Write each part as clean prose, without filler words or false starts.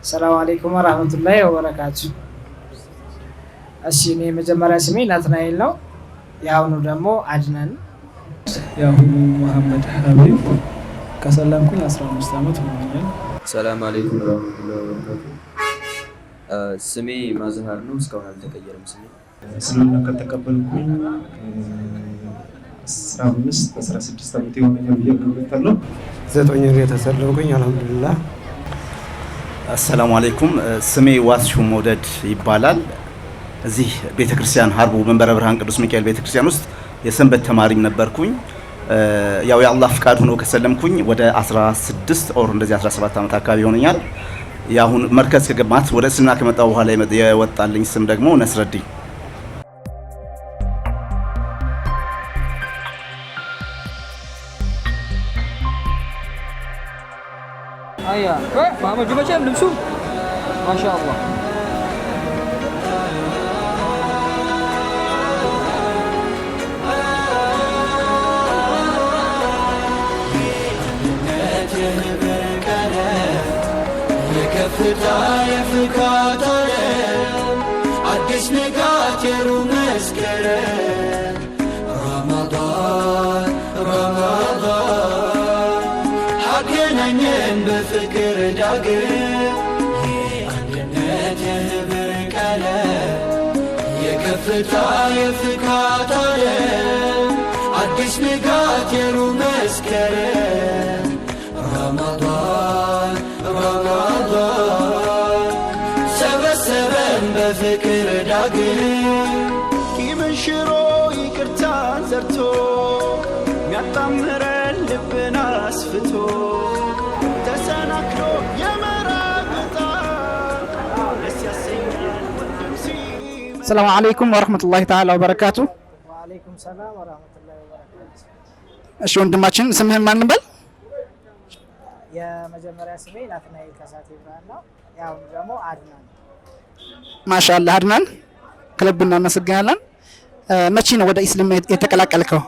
ሰላም አለይኩም ወራህመቱላሂ ወበረካቱ። እሺ፣ እኔ የመጀመሪያ ስሜ ናትናኤል ነው። የአሁኑ ደግሞ አድናን። የአሁኑ መሐመድ ሀቢብ። ከሰለምኩኝ 15 ዓመት ሆኖኛል። ሰላም አለይኩም ወራህመቱላሂ ወበረካቱ። ስሜ ማዝሃር ነው። እስካሁን አልተቀየረም ስሜ። እስልምና ከተቀበልኩኝ 15 16 ዓመት ይሆነኛል ብዬ እገምታለሁ። 9 ወር የተሰለምኩኝ አልሐምዱሊላህ። አሰላሙ አለይኩም። ስሜ ዋስሹ መውደድ ይባላል። እዚህ ቤተክርስቲያን ሀርቡ መንበረ ብርሃን ቅዱስ ሚካኤል ቤተክርስቲያን ውስጥ የሰንበት ተማሪም ነበርኩኝ። ያው የአላህ ፍቃድ ሆኖ ከሰለምኩኝ ወደ 16 or እንደዚህ 17 ዓመት አካባቢ ይሆነኛል። የአሁን መርከዝ ከገባት ወደ እስልምና ከመጣ በኋላ የወጣልኝ ስም ደግሞ ነስረዲን። አያ መሐመድ መቼም ልብሱ ማሻአላህ። የከፍታ የፍካት ዓለም፣ አዲስ ንጋት የሩህ መስከረም። ረመዳን ረመዳን አገናኘን በፍቅር ዳግም። የአንድነት የህብር ቀለም፣ የከፍታ የፍካት ዓለም፣ አዲስ ንጋት የሩህ መስከረም። ረመዳን ረመዳን ሰበሰበን በፍቅር ዳግም። ቂምን ሽሮ ይቅርታን ዘርቶ፣ ሚያጣምረን ልብን አስፍቶ፣ ተሰናክሎ የመራቅ ዕጣ ደስ ያሰኛል ወንድም ሲመጣ። ሰላሙ አለይኩም ወረህመቱላሂ ተዓላ ወበረካቱ። ወአለይኩም ሰላም ወራህመቱላሂ ወበረካቱ። እሺ ወንድማችን፣ ስምህን ማን እንበል? የመጀመሪያ ስሜ ናትናኤል ከሳቴ ብርሃን ነው። የአሁኑ ደግሞ አድናን። ማሻአላህ አድናን፣ ከልብ እናመሰግናለን። መቼ ነው ወደ ኢስላም የተቀላቀልከው?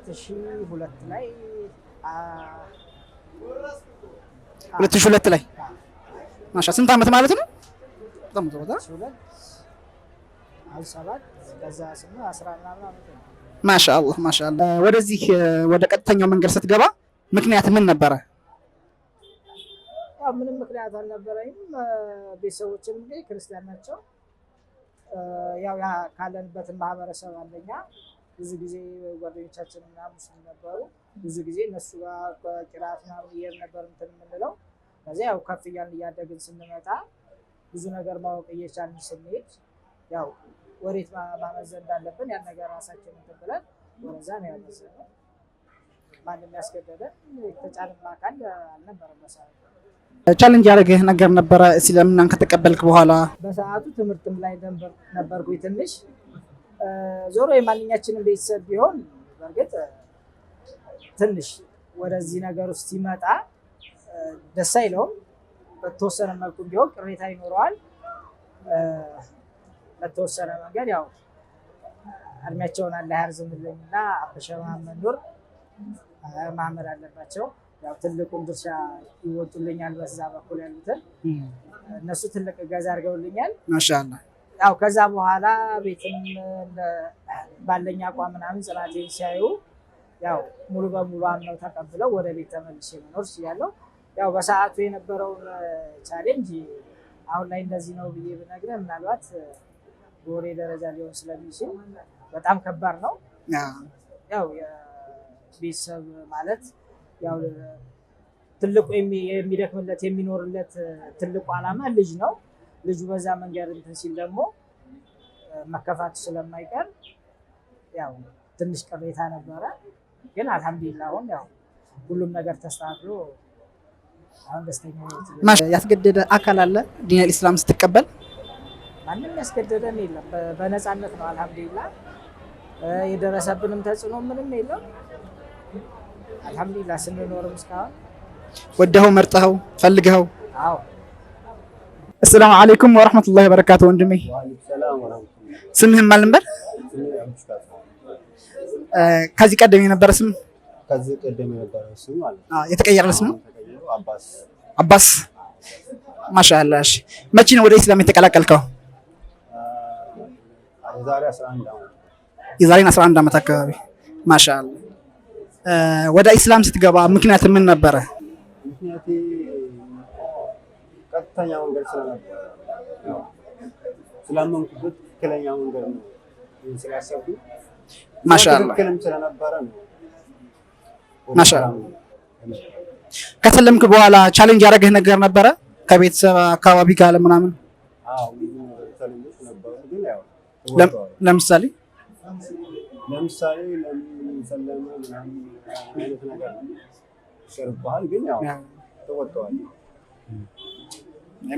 2002 ላይ። 2002 ላይ፣ ማሻ ስንት ዓመት ማለት ነው? በጣም ጥሩ። ሁለት፣ አሁን 7፣ ከዛ 8፣ 10 ምናምን ዓመት ነው። ማሻአላህ ማሻአላህ። ወደዚህ ወደ ቀጥተኛው መንገድ ስትገባ ምክንያት ምን ነበረ? ያው ምንም ምክንያት አልነበረኝም። ቤተሰቦችም እንግዲህ ክርስቲያን ናቸው። ያው ያ ካለንበትን ማህበረሰብ አንደኛ ብዙ ጊዜ ጓደኞቻችን ምናምን ሙስሊም ነበሩ። ብዙ ጊዜ እነሱ ጋር በቂራት ምናምን እየሄድን ነበር እንትን የምንለው። ከዚያ ያው ከፍ እያልን እያደግን ስንመጣ፣ ብዙ ነገር ማወቅ እየቻልን ስንሄድ፣ ያው ወዴት ማመዘን እንዳለብን ያን ነገር ራሳችን እንትን ብለን ወደዛ ነው ያመዘነው። ማንም ያስገደደን የተጫንን አካል አልነበረም በሰዓቱ። Challenge ያደረገህ ነገር ነበረ እስልምናን ከተቀበልክ በኋላ? በሰዓቱ ትምህርትም ላይ ነበርኩኝ ትንሽ። ዞሮ የማንኛችንም ቤተሰብ ቢሆን በእርግጥ ትንሽ ወደዚህ ነገር ውስጥ ሲመጣ ደስ አይለውም። በተወሰነ መልኩ ቢሆን ቅሬታ ይኖረዋል። በተወሰነ መንገድ ያው እድሜያቸውን አላህ ያርዝምልኝና አበሸ መሐመድ ኑር መሐመድ አለባቸው ያው ትልቁን ድርሻ ይወጡልኛል። በዛ በኩል ያሉትን እነሱ ትልቅ እገዛ አድርገውልኛል። ማሻአላህ። ያው ከዛ በኋላ ቤትም ባለኝ አቋም ምናምን ጽናቴን ሲያዩ ያው ሙሉ በሙሉ አምነው ተቀብለው ወደ ቤት ተመልሼ መኖር ችያለሁ። ያው በሰዓቱ የነበረውን challenge አሁን ላይ እንደዚህ ነው ብዬ ብነግርህ ምናልባት በወሬ ደረጃ ሊሆን ስለሚችል በጣም ከባድ ነው። ያው የቤተሰብ ማለት ያው ትልቁ የሚደክምለት የሚኖርለት ትልቁ ዓላማ ልጅ ነው። ልጁ በዛ መንገድ እንትን ሲል ደግሞ መከፋቱ ስለማይቀር ያው ትንሽ ቅሬታ ነበረ። ግን አልሐምዱሊላህ አሁን ያው ሁሉም ነገር ተስተካክሎ አሁን ደስተኛ ህይወት። ያስገደደ አካል አለ ዲን ኢስላም ስትቀበል? ማንም ያስገደደን የለም። በነፃነት ነው አልሐምዱሊላህ። የደረሰብንም ተጽዕኖ ምንም የለም። አልሐምዱሊላህ ስንኖርም እስካሁን። ወደኸው መርጠኸው ፈልገኸው? አዎ። አሰላሙ አለይኩም ወረህመቱላሂ ወበረካቱ ወንድሜ፣ ስምህን ማን ልበል? ከዚህ ቀደም የነበረ ስም? ከዚህ ቀደም የነበረው ስም ማለት ነው። የተቀየረ ስም ነው? ተቀይሮ አባስ። አባስ፣ ማሻአላህ። እሺ፣ መቼ ነው ወደ ኢስላም የተቀላቀልከው? የዛሬ 11 ዓመት። የዛሬን 11 ዓመት አካባቢ። ማሻአላህ። ወደ ኢስላም ስትገባ ምክንያት ምን ነበረ? ምክንያቴ ቀጥተኛ መንገድ ስለነበረ፣ ያው ስላመንኩበት ትክክለኛ መንገድ ነው ይህን ስላሰብኩ ማሻአላህ። ትክክልም ስለነበረ ነው ወደ ማሻአላህ። እስላም የመጣሁት። ከሰለምክ በኋላ challenge ያደረገህ ነገር ነበረ ከቤተሰብ አካባቢ ጋር ምናምን? አዎ፣ ብዙ challenge ኦች ነበሩ፣ ግን ያው ተወጥተዋል። ለምሳሌ? ለምሳሌ ለምን ሰለመ ምናምን አይነት ነገር ይቀርብሃል፣ ግን ያው ተወጥተዋል።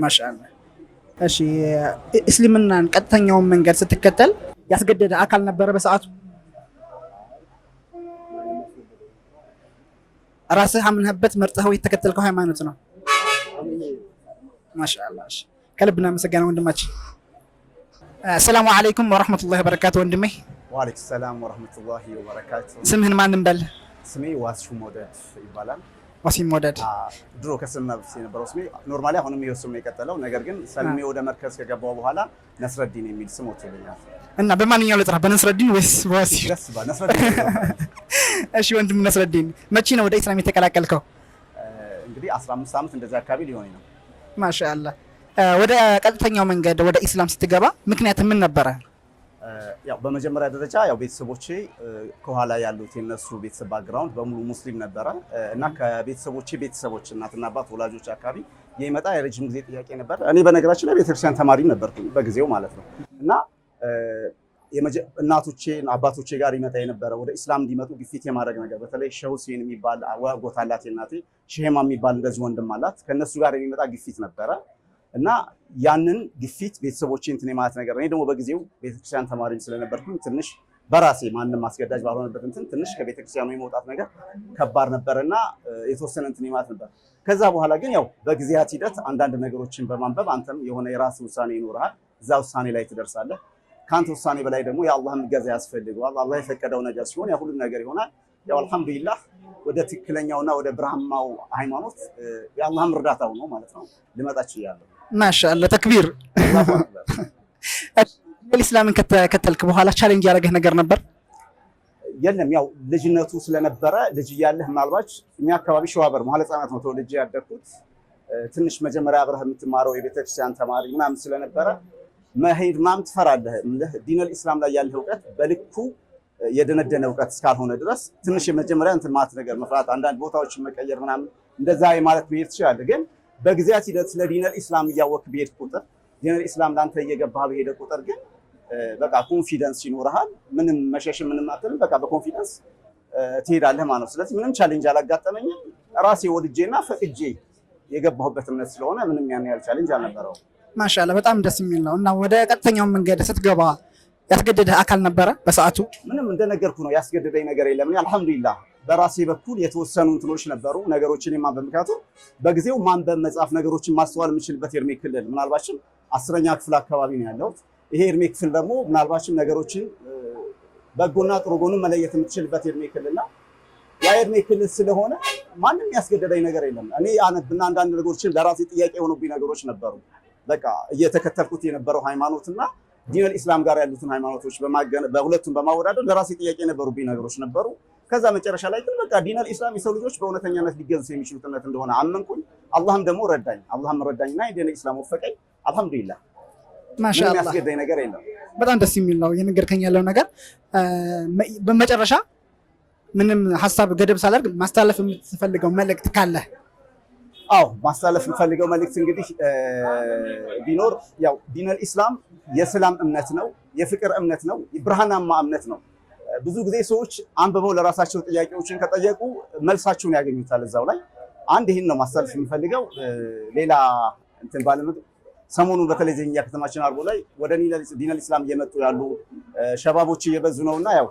ማሻአላህ። እሺ፣ እስልምናን ቀጥተኛውን መንገድ ስትከተል ያስገደደ አካል ነበረ በሰዓቱ? ራስህ አምነህበት መርጠኸው የተከተልከው ሃይማኖት ነው። ማሻአላህ። እሺ፣ ከልብ እናመሰግናለን ወንድማችን። አሰላሙ አለይኩም ወረህመቱላሂ ወበረካቱ ወንድሜ። ወአለይኩም ሰላም ወረህመቱላሂ ወበረካቱ። ስምህን ማን እንበል? ስሜ ዋሲሁ መውደድ ይባላል። ዋሲም መውደድ። ድሮ ከስልምና በፊት የነበረው ስሜ normally አሁንም ይኸው ስም ነው የቀጠለው። ነገር ግን ሰልሜ ወደ መርከዝ ከገባው በኋላ ነስረዲን የሚል ስም ወጥቶልኛል። እና በማንኛው ልጥራ? በነስረዲን ወይስ በዋሲሁ? ደስ ባለ ነስረዲን። እሺ ወንድም ነስረዲን፣ መቼ ነው ወደ ኢስላም የተቀላቀልከው? እንግዲህ 15 ዓመት እንደዚህ አካባቢ ሊሆን ነው። ማሻአላህ። ወደ ቀጥተኛው መንገድ ወደ ኢስላም ስትገባ ምክንያት ምን ነበረ? ያው በመጀመሪያ ደረጃ ያው ቤተሰቦቼ ከኋላ ያሉት የነሱ ቤተሰብ background በሙሉ ሙስሊም ነበረ እና ከቤተሰቦቼ ቤተሰቦች እናትና አባት ወላጆች አካባቢ የሚመጣ የረጅም ጊዜ ጥያቄ ነበር። እኔ በነገራችን ላይ ቤተክርስቲያን ተማሪም ነበርኩኝ በጊዜው ማለት ነው። እና እናቶቼ አባቶቼ ጋር ይመጣ የነበረ ወደ ኢስላም እንዲመጡ ግፊት የማድረግ ነገር፣ በተለይ ሼህ ሁሴን የሚባል አጎት አላት እናቴ፣ ሼህማ የሚባል እንደዚህ ወንድም አላት። ከእነሱ ጋር የሚመጣ ግፊት ነበረ እና ያንን ግፊት ቤተሰቦቼ እንትን የማለት ነገር፣ እኔ ደግሞ በጊዜው ቤተክርስቲያን ተማሪም ስለነበርኩኝ ትንሽ በራሴ ማንም አስገዳጅ ባልሆነበት እንትን ትንሽ ከቤተክርስቲያኑ የመውጣት ነገር ከባድ ነበርና የተወሰነ እንትን የማለት ነበር። ከዛ በኋላ ግን ያው በጊዜያት ሂደት አንዳንድ ነገሮችን በማንበብ አንተም የሆነ የራስ ውሳኔ ይኖርሃል። እዛ ውሳኔ ላይ ትደርሳለህ። ከአንተ ውሳኔ በላይ ደግሞ የአላህም እገዛ ያስፈልገዋል። አላህ የፈቀደው ነገር ሲሆን ያ ሁሉም ነገር ይሆናል። ያው አልሐምዱሊላህ ወደ ትክክለኛውና ወደ ብርሃማው ሃይማኖት የአላህም እርዳታው ነው ማለት ነው ልመጣ ችያለሁ። ማሻአላህ፣ ተክቢር። ኢስላምን ከተከተልክ በኋላ challenge ያደረገህ ነገር ነበር? የለም፣ ያው ልጅነቱ ስለነበረ ልጅ እያለህ ምናልባት እኛ አካባቢ ሸዋበር መዋለ ህጻናት ነው ተወልጄ ያደግኩት። ትንሽ መጀመሪያ አብረህ የምትማረው የቤተክርስቲያን ተማሪ ምናምን ስለነበረ መሄድ ምናምን ትፈራለህ። እምልህ ዲነል ኢስላም ላይ ያለህ እውቀት በልኩ የደነደነ እውቀት እስካልሆነ ድረስ ትንሽ የመጀመሪያ እንትን ማለት ነገር መፍራት፣ አንዳንድ ቦታዎችን መቀየር ምናምን እንደዛ የማለት መሄድ ትችላለህ። ግን በጊዜያት ሂደት ስለ ዲነል ኢስላም እያወቅህ በሄድ ቁጥር፣ ዲነል ኢስላም ለአንተ እየገባህ በሄደ ቁጥር ግን በቃ confidence ይኖርሃል። ምንም መሸሽ ምንም አትልም። በቃ በ confidence ትሄዳለህ ማለት ነው። ስለዚህ ምንም challenge አላጋጠመኝም። ራሴ ወድጄና ፈቅጄ የገባሁበት እምነት ስለሆነ ምንም ያን ያህል challenge አልነበረውም። ማሻአላህ፣ በጣም ደስ የሚል ነው። እና ወደ ቀጥተኛው መንገድ ስትገባ ያስገደደህ አካል ነበረ በሰዓቱ? ምንም እንደነገርኩ ነው፣ ያስገደደኝ ነገር የለም። እኔ አልሐምዱሊላህ በራሴ በኩል የተወሰኑ እንትኖች ነበሩ ነገሮችን የማንበብ፣ ምክንያቱም በጊዜው ማንበብ መጻፍ ነገሮችን ማስተዋል የምችልበት የእድሜ ክልል ምናልባችም 10ኛ ክፍል አካባቢ ነው ያለሁት። ይሄ የእድሜ ክፍል ደግሞ ምናልባችም ነገሮችን በጎና ጥሩ ጎኑን መለየት የምትችልበት የእድሜ ክልል ነው። ያ የእድሜ ክልል ስለሆነ ማንም ያስገደደኝ ነገር የለም። እኔ አነብና አንዳንድ ነገሮችን ለራሴ ጥያቄ የሆኑብኝ ነገሮች ነበሩ። በቃ እየተከተልኩት የነበረው ሃይማኖትና ዲነል ኢስላም ጋር ያሉትን ሃይማኖቶች በሁለቱም በማወዳደር ለራሴ ጥያቄ የነበሩብኝ ነገሮች ነበሩ። ከዛ መጨረሻ ላይ ግን በቃ ዲነል ኢስላም የሰው ልጆች በእውነተኛነት ሊገዙት የሚችሉት እምነት እንደሆነ አመንኩኝ። አላህም ደግሞ ረዳኝ። አላህም ረዳኝና የዲነል ኢስላም ወፈቀኝ። አልሐምዱሊላህ ምንም ማሻአላህ። ያስገደኝ ነገር የለም። በጣም ደስ የሚል ነው የነገርከኝ ያለው ነገር። በመጨረሻ ምንም ሀሳብ ገደብ ሳላደርግ ማስተላለፍ የምትፈልገው መልእክት ካለ? አዎ፣ ማስተላለፍ የምፈልገው መልእክት እንግዲህ ቢኖር ያው ዲነል ኢስላም የሰላም እምነት ነው፣ የፍቅር እምነት ነው፣ ብርሃናማ እምነት ነው። ብዙ ጊዜ ሰዎች አንብበው ለራሳቸው ጥያቄዎችን ከጠየቁ መልሳቸውን ያገኙታል እዛው ላይ። አንድ ይህን ነው ማስተላለፍ የምፈልገው። ሌላ እንትን ባለመ ሰሞኑን በተለይ እኛ ከተማችን አርቦ ላይ ወደ ዲነል ኢስላም እየመጡ ያሉ ሸባቦች እየበዙ ነውና ያው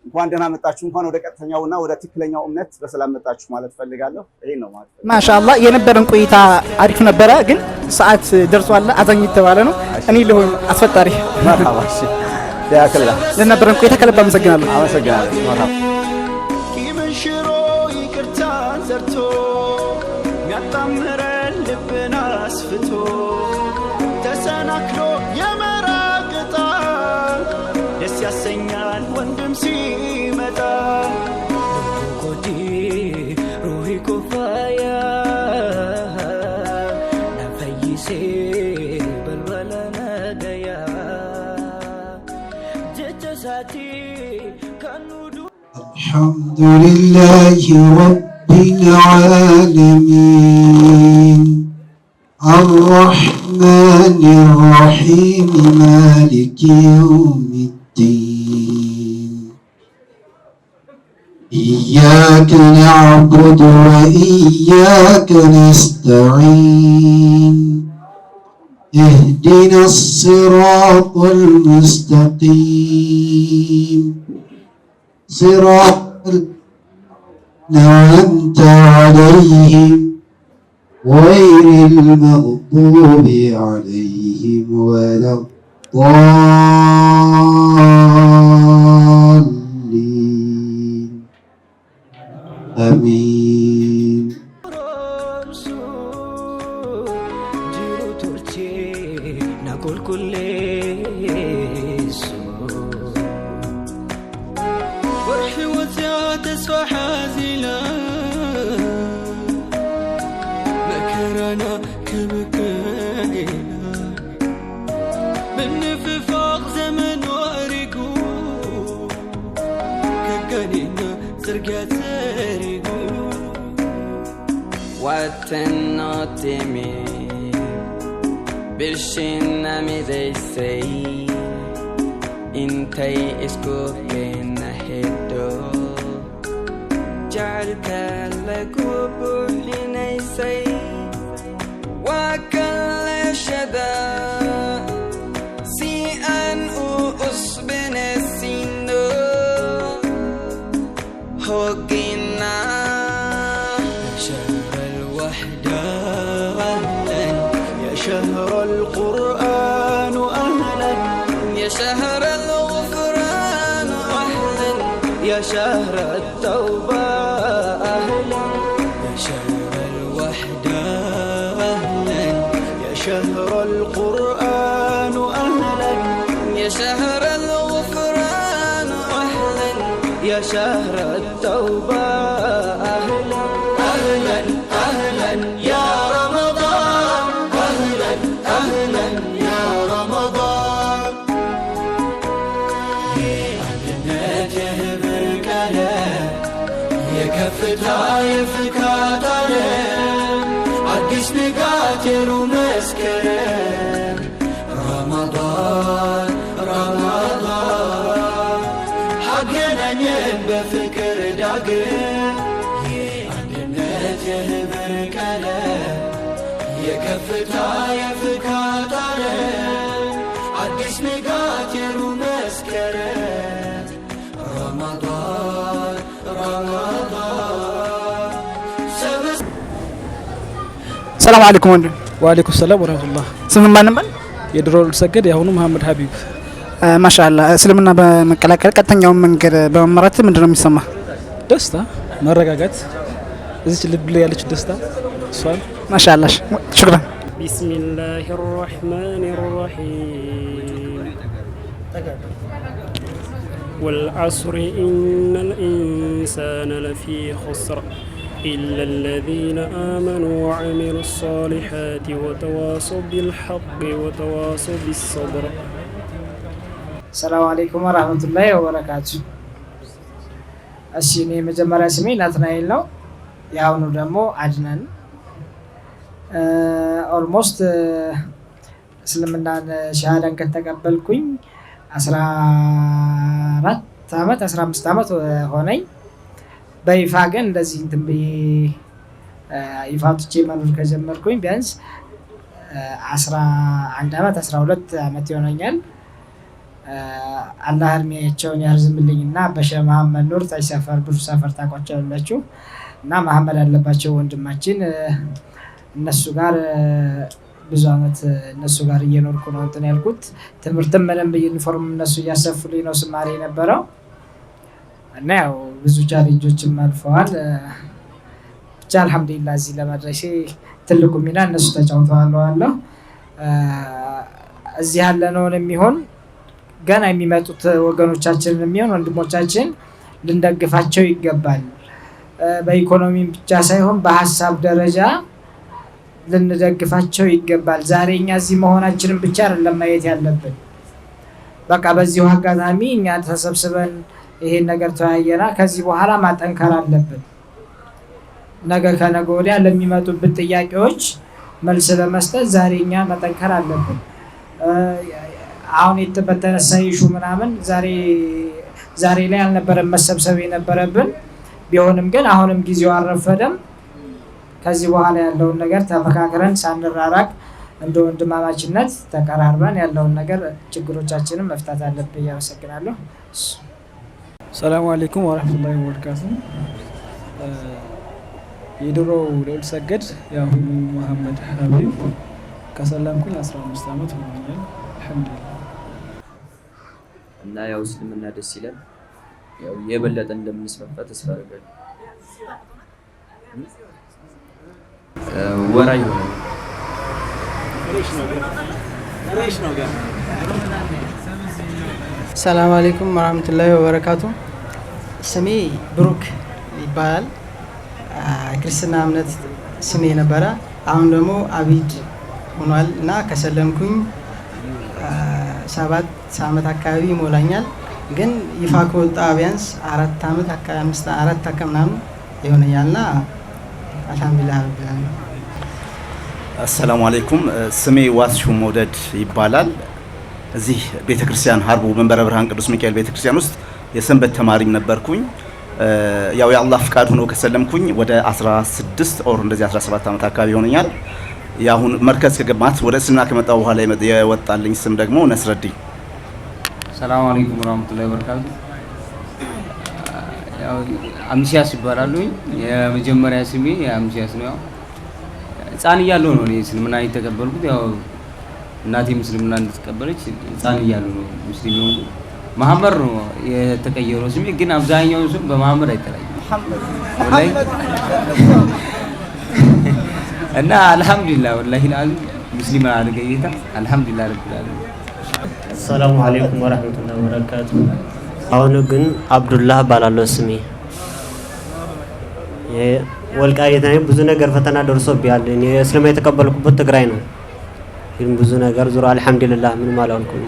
እንኳን ደህና መጣችሁ፣ እንኳን ወደ ቀጥተኛውና ወደ ትክክለኛው እምነት በሰላም መጣችሁ ማለት ፈልጋለሁ። ይሄን ነው ማለት። ማሻአላህ፣ የነበረን ቆይታ አሪፍ ነበረ፣ ግን ሰዓት ደርሷል። አዛኝ የተባለ ነው። እኔ ልሆን አስፈጣሪ። መርሐባ። እሺ፣ ያክላ ለነበረን ቆይታ ከልብ አመሰግናለሁ። አመሰግናለሁ። መርሐባ። ቂምን ሽሮ ይቅርታን ዘርቶ የሚያጣምረን ልብን አስፍቶ ተሰናክሎ የመራቅ ዕጣ ደስ ያሰኛል ወንድም ሲመጣ። Koti ruhi ko faya na fayyise balbala nagaya jecha isaati kan nu الحمد لله رب العالمين، الرحمن الرحيم، مالك يوم الدين، إياك نعبد وإياك نستعين، اهدنا الصراط المستقيم، صراط أنعمت عليهم غير المغضوب عليهم ولا الضالين، آمين. Romsu jiru tolchee na qulqulleessu. ወርሕወት ተስፋ ሓዚላ መከራና ክብክና ብንፍፋቕ ዘመን ወሪጉ ከጋኔና ጽርግያ ፀሪጉ። Wattenotimi Birshinamideysey Intay isku keena hedo Jacaylka lagu buuxinaysay Waa kaleeshada si aan u cusbinaysiino Hoggina. شهر الوحدة أهلا، يا شهر القرآن أهلا، يا شهر الغفران أهلا، يا شهر التوبة أهلا، يا شهر الوحدة أهلا، يا شهر القرآن أهلا، يا شهر الغفران أهلا، يا شهر التوبة أهلا، أهلا أهلا يا رمضان، أهلا أهلا يا رمضان. የአንድነት የህብር ቀለም የከፍታ የፍካት ዓለም አዲስ ንጋት የሩህ መስከረም ረመዳን ረመዳን አገናኘን በፍቅር ዳግም። የአንድነት የህብር ቀለም የከፍታ የፍካት ዓለም አዲስ ንጋት የሩህ መስከረም ረመዳን ረመዳን ሰበስ ሰላም አለይኩም ወንድም። ወአለይኩም ሰላም ወረህመቱላህ። ስም ማን ነበር? የድሮ ሰገድ የአሁኑ መሐመድ ሀቢብ። ማሻአላህ፣ እስልምና በመቀላቀል ቀጥተኛውን መንገድ በመመራት ምንድን ነው የሚሰማ? ደስታ፣ መረጋጋት፣ እዚች ልብ ላይ ያለች ደስታ እሷን። ማሻአላህ፣ ሽክራን። بسم الله الرحمن الرحيم، والعصر إن الإنسان لفي خسر إلا الذين آمنوا وعملوا الصالحات وتواصوا بالحق وتواصوا بالصبر. ሰላም አለይኩም ወራህመቱላሂ ወበረካቱ። እሺ፣ እኔ የመጀመሪያ ስሜ ናትናኤል ነው። የአሁኑ ደግሞ አድናን። Almost እስልምናን ሻሃዳን ከተቀበልኩኝ 14 ዓመት 15 ዓመት ሆነኝ። በይፋ ግን እንደዚህ እንትን ብዬ ይፋ ትቼ መኖር ከጀመርኩኝ ቢያንስ 11 ዓመት 12 ዓመት ይሆነኛል። አላህ እድሜያቸውን ያርዝምልኝና በሸህ መሐመድ ኑር ታች ሰፈር ብሩ ሰፈር ታውቋቸዋላችሁ፣ እና መሐመድ አለባቸው ወንድማችን እነሱ ጋር ብዙ አመት እነሱ ጋር እየኖርኩ ነው እንትን ያልኩት። ትምህርትም በደንብ ዩኒፎርም እነሱ እያሰፉልኝ ነው ስማሬ የነበረው እና ያው ብዙ challenge ኦችም አልፈዋል። ብቻ ብቻ አልሐምዱሊላህ እዚህ ለመድረሴ ትልቁ ሚና እነሱ ተጫውተዋል እላለሁ። እዚህ ያለነውን የሚሆን ገና የሚመጡት ወገኖቻችንን የሚሆን ወንድሞቻችን ልንደግፋቸው ይገባል። በኢኮኖሚም ብቻ ሳይሆን በሀሳብ ደረጃ ልንደግፋቸው ይገባል። ዛሬ እኛ እዚህ መሆናችንን ብቻ አይደለም ማየት ያለብን። በቃ በዚሁ አጋጣሚ እኛ ተሰብስበን ይሄን ነገር ተወያየና ከዚህ በኋላ ማጠንከር አለብን። ነገ ከነገ ወዲያ ለሚመጡብን ጥያቄዎች መልስ ለመስጠት ዛሬ እኛ መጠንከር አለብን። አሁን በተነሳ issue ምናምን ዛሬ ላይ አልነበረም መሰብሰብ የነበረብን። ቢሆንም ግን አሁንም ጊዜው አልረፈደም። ከዚህ በኋላ ያለውን ነገር ተመካክረን ሳንራራቅ እንደ ወንድማማችነት ተቀራርበን ያለውን ነገር ችግሮቻችንን መፍታት አለብን። አመሰግናለሁ። ሰላሙ አለይኩም ወረህመቱላሂ ወበረካቱ። የድሮው ልዑል ሰገድ የአሁኑ መሐመድ ሀቢብ ከሰለምኩኝ 15 ዓመት ሆኖኛል። አልሐምዱሊላህ። እና ያው እስልምና ደስ ይላል። ያው የበለጠ እንደምንስፋፋ ተስፋ አደርጋለሁ። ወራ ይሆናል። ሰላም አለይኩም ወራህመቱላሂ ወበረካቱ። ስሜ ብሩክ ይባላል። ክርስትና እምነት ስሜ ነበረ። አሁን ደግሞ አቢድ ሆኗል እና ከሰለምኩኝ 7 ዓመት አካባቢ ይሞላኛል። ግን ይፋ ከወጣ ቢያንስ 4 ዓመት አካባቢ 5 4 አካባቢ ምናምን ይሆነኛልና አልሐምዱሊላህ ረቢል ዓለሚን። አሰላሙ አለይኩም። ስሜ ዋስሹ መውደድ ይባላል። እዚህ ቤተክርስቲያን ሀርቡ መንበረ ብርሃን ቅዱስ ሚካኤል ቤተክርስቲያን ውስጥ የሰንበት ተማሪም ነበርኩኝ። ያው የአላህ ፍቃድ ሆኖ ከሰለምኩኝ ወደ 16 or እንደዚህ 17 ዓመት አካባቢ ይሆነኛል። ያሁን መርከዝ ከገባት ወደ እስልምና ከመጣሁ በኋላ የወጣልኝ ስም ደግሞ ነስረዲን። ሰላም አለይኩም ወራህመቱላሂ ወበረካቱ። ያው አምሲያስ ይባላሉኝ። የመጀመሪያ ስሜ አምሲያስ ነው። ያው ህፃን እያለሁ ነው እኔ እስልምና የተቀበልኩት። ያው እናቴም እስልምና እንደተቀበለች ህፃን እያለሁ ነው ሙስሊም የሆንኩት። መሐመድ ነው የተቀየረው ስሜ፣ ግን አብዛኛውን ስም በመሐመድ አይጠራኝም ወላሂ። እና አልሐምዱሊላህ ወላሂ ለአዚም ሙስሊም አድርገኝ ጌታ አልሐምዱሊላህ ረቢል ዓለሚን። ሰላሙ አለይኩም ወራህመቱላሂ ወበረካቱ። አሁን ግን አብዱላህ እባላለሁ ስሜ። ወልቃይት ላይ ብዙ ነገር ፈተና ደርሶብኛል። እኔ እስልምና የተቀበልኩበት ትግራይ ነው። ግን ብዙ ነገር ዙሮ አልሐምዱሊላህ ምንም አላልኩም።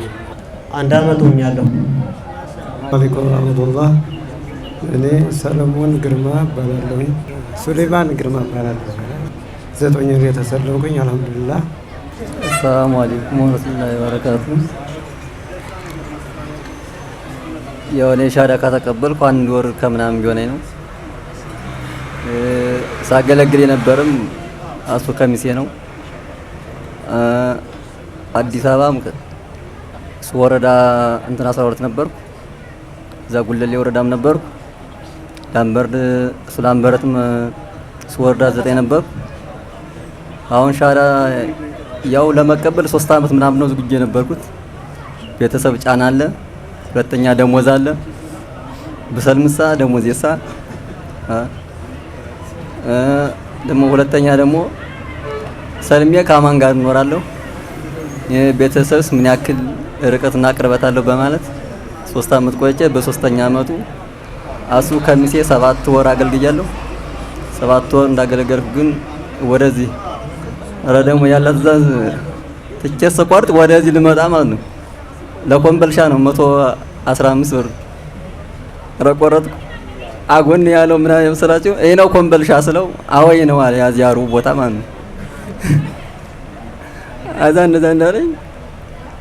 1 ዓመት ሆኛለሁ። አለይኩም ወራህመቱላህ። እኔ ሰለሞን ግርማ እባላለሁ። ሱሌማን ግርማ እባላለሁ። 9 ወር የተሰለምኩኝ አልሐምዱሊላህ። አሰላሙ አለይኩም ወራህመቱላሂ ወበረካቱ። ያው እኔ ሻሃዳ ከተቀበልኩ 1 ወር ከምናምን ቢሆነኝ ነው። ሳገለግል የነበረም አሶ ከሚሴ ነው። አዲስ አበባ ወረዳ እንትን 12 ነበርኩ። እዛ ጉለሌ ወረዳም ነበርኩ። ላምበርድ ሱላምበረትም ወረዳ 9 ነበርኩ። አሁን ሻሃዳ ያው ለመቀበል 3 ዓመት ምናምን ነው ዝግጁ የነበርኩት። ቤተሰብ ጫና አለ፣ ሁለተኛ ደሞዝ አለ። ብሰልምሳ ደሞዝ የሳ ደግሞ ሁለተኛ ደግሞ ሰልሜ ከማን ጋር እኖራለሁ፣ ቤተሰብስ ምን ያክል ርቀትና ቅርበት አለው በማለት 3 ዓመት ቆይቼ በ3ኛ ዓመቱ አሱ ከሚሴ 7 ወር አገልግያለሁ። 7 ወር እንዳገለገልኩ ግን ወደዚህ ኧረ ደግሞ ያለ ትዕዛዝ ትቼ ስቆርጥ ወደዚህ ልመጣ ማለት ነው። ለኮምበልሻ ነው 115 ብር ኧረ ቆረጥኩ። አጎን ያለው ምናምን የመሰላችሁ ይሄ ነው ኮምበልሻ ስለው አዎ ይሄ ነው አለ። ያዚያሩ ቦታ ማለት ነው። አዛ እንደዛ እንዳለኝ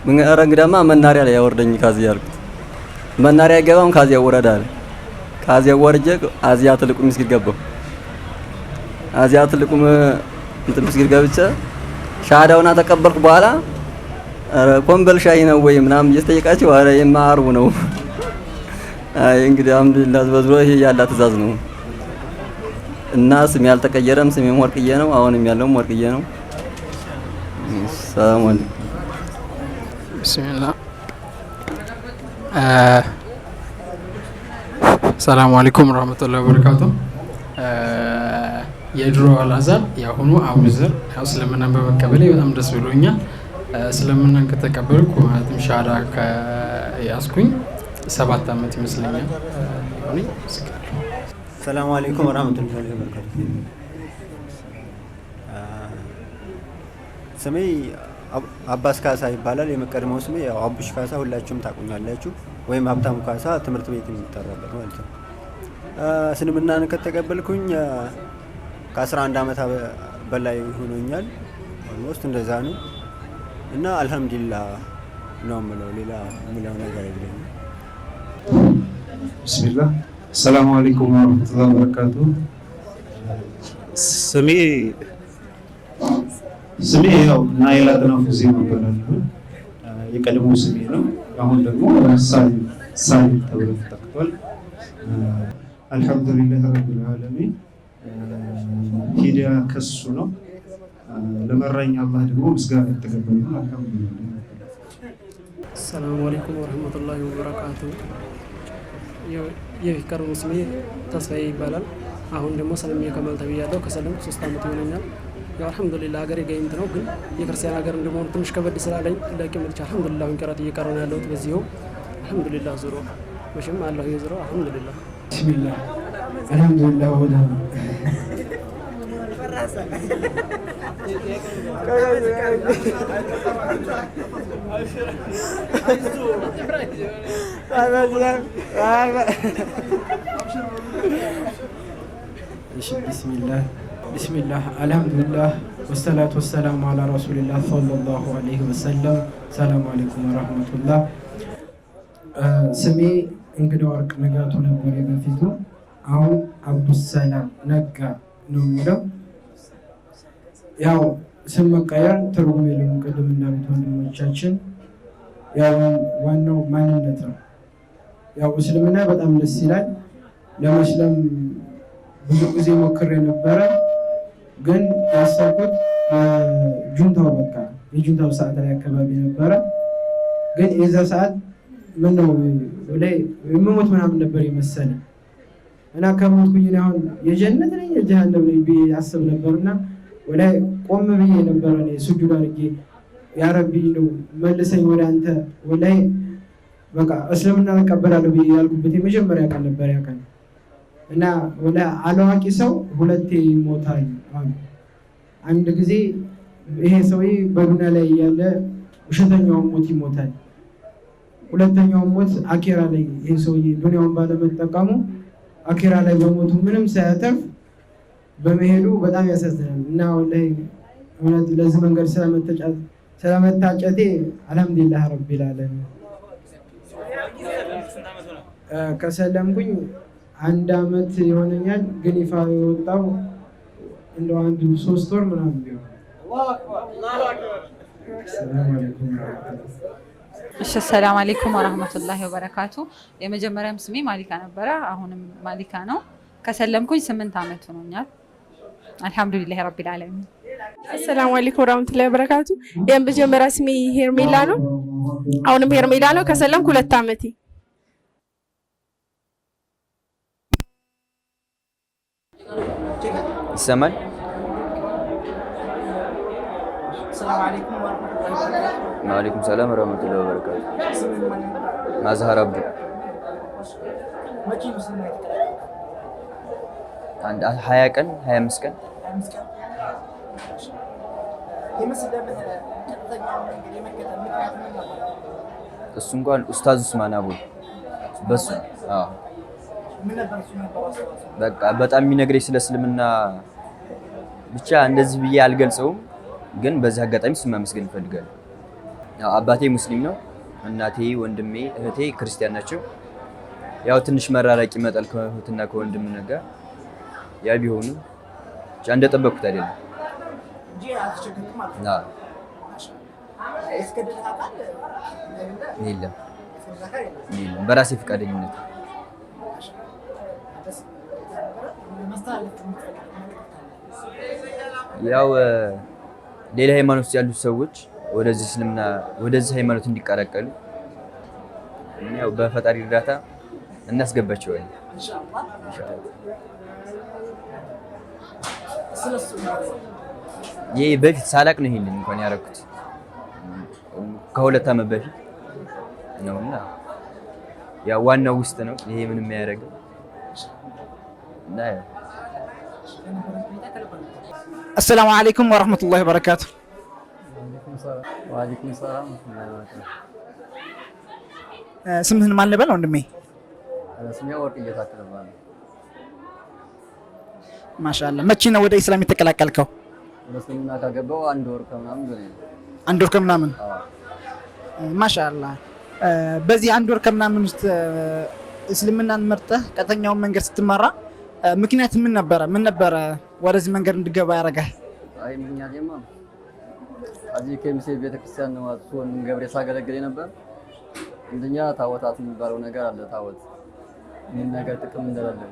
ምን ኧረ እንግዳማ መናሪያ ላይ ያወርደኝ ካዚያ አልኩት። መናሪያ አይገባም ካዚያ ወረዳ አለ። ካዚያ ወርጄ አዚያ ትልቁ መስጊድ ገባሁ። አዚያ ትልቁ እንትን መስጊድ ገብቼ ሻሃዳውን ተቀበልኩ። በኋላ ኧረ ኮምበልሻ ይሄ ነው ወይ ምናምን እየተጠየቃቸው ኧረ ይሄማ አርቡ ነው። አይ እንግዲህ አልሐምዱሊላህ በዝሮ ይሄ ያላ ትዕዛዝ ነው እና ስሜ አልተቀየረም። ስሜም ወርቅዬ ነው። አሁንም ያለውም ወርቅዬ ነው። ሰላም አለይኩም። ቢስሚላህ። ሰላም አለይኩም ወራህመቱላሂ ወበረካቱ። የድሮ አላዛር የአሁኑ አቡዘር። ያው እስልምናን በመቀበሌ በጣም ደስ ብሎኛል። እስልምናን ከተቀበልኩ ማለትም ሻሃዳ ከያዝኩኝ 7 ዓመት ይመስለኛል ሆነኝ። ሰላሙ አለይኩም ወራህመቱላሂ ወበረካቱ። ስሜ አባስ ካሳ ይባላል። የመቀድመው ስሜ ያው አቡሽ ካሳ ሁላችሁም ታውቁኛላችሁ፣ ወይም ሀብታሙ ካሳ ትምህርት ቤት የሚጠራበት ማለት ነው። እስልምናን ከተቀበልኩኝ ከ11 ዓመት በላይ ሆኖኛል። Almost እንደዛ ነው እና አልሐምዱሊላህ ነው የምለው። ሌላ የምለው ነገር የለኝም። ብስሚላህ፣ አሰላሙ አለይኩም ወረህመቱላሂ ወበረካቱ። ስሜ ያው ናይል አጥናፉ ዜማ እባላለሁ። የቀድሞ ስሜ ነው። አሁን ደግሞ ሳሊም ሳሊም ተብሎ ተጠቅቷል። አልሐምዱሊላህ ረቢል ዓለሚን፣ ሂዳያ ከሱ ነው። ለመራኝ አላህ ደግሞ ምስጋና የተገባው ነው። አልሐምዱሊላህ። አሰላሙ አለይኩም ወረህመቱላሂ ወበረካቱ። የቀድሞ ስሜ ተስፋዬ ይባላል። አሁን ደግሞ ሰለሜ ከማል ተብያለሁ። ከሰለምኩ 3 ዓመት ይሆነኛል። ያው አልሐምዱሊላህ ሀገሬ ጋይንት ነው፣ ግን የክርስቲያን ሀገር እንደመሆኑ ትንሽ ከበድ ስላለኝ ለቂ መጥቼ አልሐምዱሊላህ አሁን ቂራት እየቀረሁ ነው ያለሁት። በዚሁ አልሐምዱሊላህ ዞሮ መቼም አለሁ የዞሮ አልሐምዱሊላህ። ቢስሚላህ፣ አልሐምዱሊላህ ወደ እሺ፣ ቢስሚላህ ቢስሚላህ፣ አልሐምዱሊላህ፣ ወሰላቱ ወሰላሙ አላ ረሱሊላህ ሰለላሁ ዐለይሂ ወሰለም። ሰላሙ አለይኩም ወረህመቱላህ። ስሜ እንግዳ ወርቅ ንጋቱ ነበር የበፊቱ። አሁን አብዱሰላም ነጋ ነው የሚለው። ያው ስም መቀየር ትርጉም የለውም። ቅድም እንዳሉት ወንድሞቻችን ያው ዋናው ማንነት ነው። ያው እስልምና በጣም ደስ ይላል። ለመስለም ብዙ ጊዜ ሞክሬ ነበረ፣ ግን ያሰብኩት ጁንታው በቃ የጁንታው ሰዓት ላይ አካባቢ ነበረ። ግን የዛ ሰዓት ምነው ላይ የምሞት ምናምን ነበር የመሰለ እና ከሞትኩኝ እኔ አሁን የጀነት ነኝ የጀሃነም ነኝ ብዬ አስብ ነበርና ወላይ ቆም ብዬ ነበረ እኔ ሱጁድ አድርጌ ያ ረቢ ነው መልሰኝ ወደ አንተ፣ ወላይ በቃ እስልምና እቀበላለሁ ብዬ ያልኩበት የመጀመሪያ ቀን ነበር ያ ቀን። እና ወላይ አላዋቂ ሰው ሁለቴ ይሞታል አሉ። አንድ ጊዜ ይሄ ሰውዬ በዱንያ ላይ እያለ ውሸተኛውን ሞት ይሞታል። ሁለተኛውን ሞት አኬራ ላይ ይሄ ሰውዬ ዱንያውን ባለመጠቀሙ አኬራ ላይ በሞቱ ምንም ሳያተርፍ በመሄዱ በጣም ያሳዝናል። እና ወላሂ እውነት ለዚህ መንገድ ስለመታጨቴ አልሐምዱሊላህ ረቢል ዓለሚን። ከሰለምኩኝ አንድ አመት ይሆነኛል። ግን ይፋ የወጣው እንደው አንዱ 3 ወር ምናምን ቢሆን። ሰላም አለይኩም ወረህመቱላህ። እሺ፣ ሰላም አለይኩም ወራህመቱላሂ ወበረካቱ። የመጀመሪያም ስሜ ማሊካ ነበረ፣ አሁንም ማሊካ ነው። ከሰለምኩኝ 8 ዓመት ሆኖኛል። አልሐምዱሊላህ ረቢል ዓለሚን። አሰላሙ አለይኩም ወራህመቱላሂ ወበረካቱ። የመጀመሪያ ስሜ ሄርሜላ ነው። አሁንም ሄርሜላ ነው። ከሰለምኩ 2 ዓመቴ። ይሰማል? ሰላም አለይኩም ወረህመቱላሂ ወበረካቱ። ወአለይኩም ሰላም ወረህመቱላሂ ወበረካቱ። ስምህ ማን ነው? ማዝሀር አብዱ። መቼ ነው እስልምና የተቀላቀልከው? አንድ 20 ቀን፣ 25 ቀን። 25 ቀን። የመስለምህ ቀጥተኛ መንገድ የመከተል ምክንያት ምን ነበር? እሱ እንኳን ኡስታዝ ኡስማን አቦል በሱ፣ አዎ። ምን ነበር እሱ የነበረው አስተዋጽኦ? በቃ በጣም የሚነግረኝ ስለ እስልምና ብቻ እንደዚህ ብዬ አልገልጸውም፣ ግን በዚህ አጋጣሚ እሱን ማመስገን እፈልጋለሁ። ያው አባቴ ሙስሊም ነው። እናቴ፣ ወንድሜ፣ እህቴ ክርስቲያን ናቸው። ያው ትንሽ መራራቅ ይመጣል ከእህትና ከወንድም ነገር። ያ ቢሆንም ብቻ እንደጠበቅኩት አይደለም። እንጂ አልተቸገርክም ማለት ነው። አዎ። ያስገደደህ አካል አይደለ? የለም። ያስገደደህ አካል የለም። የለም፣ በራሴ ፈቃደኝነት። ደስ ማስተላለፍ የምትፈልገው መልዕክት ካለ? ያው ሌላ ሃይማኖት ውስጥ ያሉት ሰዎች ወደዚህ እስልምና ወደዚህ ሃይማኖት እንዲቀላቀሉ ያው በፈጣሪ እርዳታ እናስገባቸዋለን። ኢንሻአላህ። ኢንሻአላህ። ስለሱ ይሄ በፊት ሳላቅ ነው ይሄንን እንኳን ያደረኩት ከ2 ዓመት በፊት ነውና ያው ዋናው ውስጥ ነው። ይሄ ምንም አያደርግም እና ያው السلام عليكم ورحمة الله وبركاته። وعليكم السلام። ስምህን ማን ልበል ወንድሜ? ስሜ ወርቅ እየታከለ እባላለሁ። ማሻአላህ። መቼ ነው ወደ ኢስላም የተቀላቀልከው? ወደ እስልምና ከገባው አንድ ወር ከምናምን በላይ ነው። አንድ ወር ከምናምን። ማሻአላህ። በዚህ አንድ ወር ከምናምን ውስጥ እስልምናን መርጠህ ቀጥተኛውን መንገድ ስትመራ ምክንያት ምን ነበረ? ምን ነበረ ወደዚህ መንገድ እንድገባ ያደረገህ? አይ ምክንያቴማ እዚህ ከሚሴ ቤተክርስቲያን ነው አቶ ወንድም ገብሬ ሳገለግል ነበር። አንደኛ ታቦታት የሚባለው ነገር አለ። ታቦት ምን ነገር ጥቅም እንደሌለው፣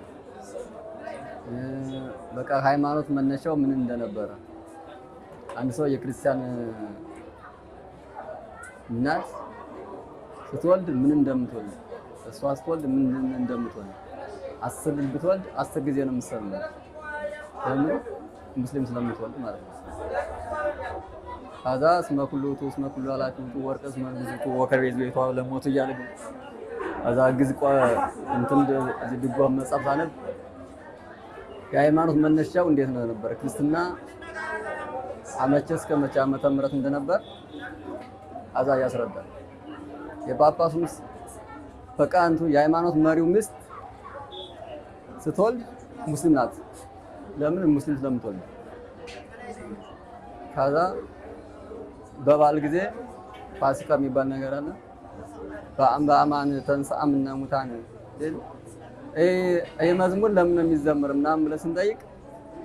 በቃ ሃይማኖት መነሻው ምን እንደነበረ፣ አንድ ሰው የክርስቲያን እናት ስትወልድ ምን እንደምትወልድ፣ እሷ ስትወልድ ምን እንደምትወልድ፣ 10 ልጅ ብትወልድ 10 ጊዜ ነው የምትሰልመው። ለምን? ሙስሊም ስለምትወልድ ማለት ነው። ከዛ እስመ ኩሉ ውእቱ እስመ ኩሉ ኃላፊ ውእቱ ወርቅ እስመ ግዝቱ ወከርቤ ዝቤቷ ለሞቱ እያለ ከዛ ግዝ እንትን እዚህ ድጓ መጽሐፍ ሳነብ የሃይማኖት መነሻው እንዴት ነው ነበር፣ ክርስትና አመቼ እስከ መቼ ዓመተ ምህረት እንደነበር አዛ ያስረዳል። የጳጳሱ ሚስት በቃ እንቱ የሃይማኖት መሪው ሚስት ስትወልድ ሙስሊም ናት። ለምን? ሙስሊም ስለምትወልድ። ከዛ በበዓል ጊዜ ፋሲካ የሚባል ነገር አለ። በአማን ተንሥአ እምነ ሙታን፣ ይህ መዝሙር ለምን ነው የሚዘምር ምናምን ብለን ስንጠይቅ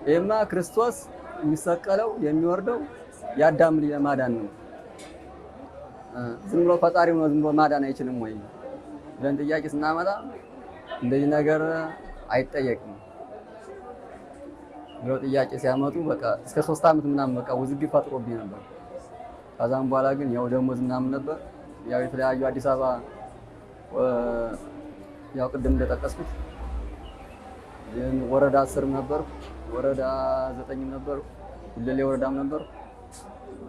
ይህማ ክርስቶስ የሚሰቀለው የሚወርደው የአዳም ልጅ ለማዳን ነው። ዝም ብሎ ፈጣሪ ነው ዝም ብሎ ማዳን አይችልም ወይ ብለን ጥያቄ ስናመጣ እንደዚህ ነገር አይጠየቅም ብለው ጥያቄ ሲያመጡ በቃ እስከ 3 ዓመት ምናምን በቃ ውዝግብ ፈጥሮብኝ ነበር። ከዛም በኋላ ግን ያው ደሞዝ ምናምን ነበር፣ ያው የተለያዩ አዲስ አበባ ያው ቅድም እንደጠቀስኩት ወረዳ 10ም ነበርኩ፣ ወረዳ 9ም ነበርኩ፣ ጉለሌ ወረዳም ነበርኩ።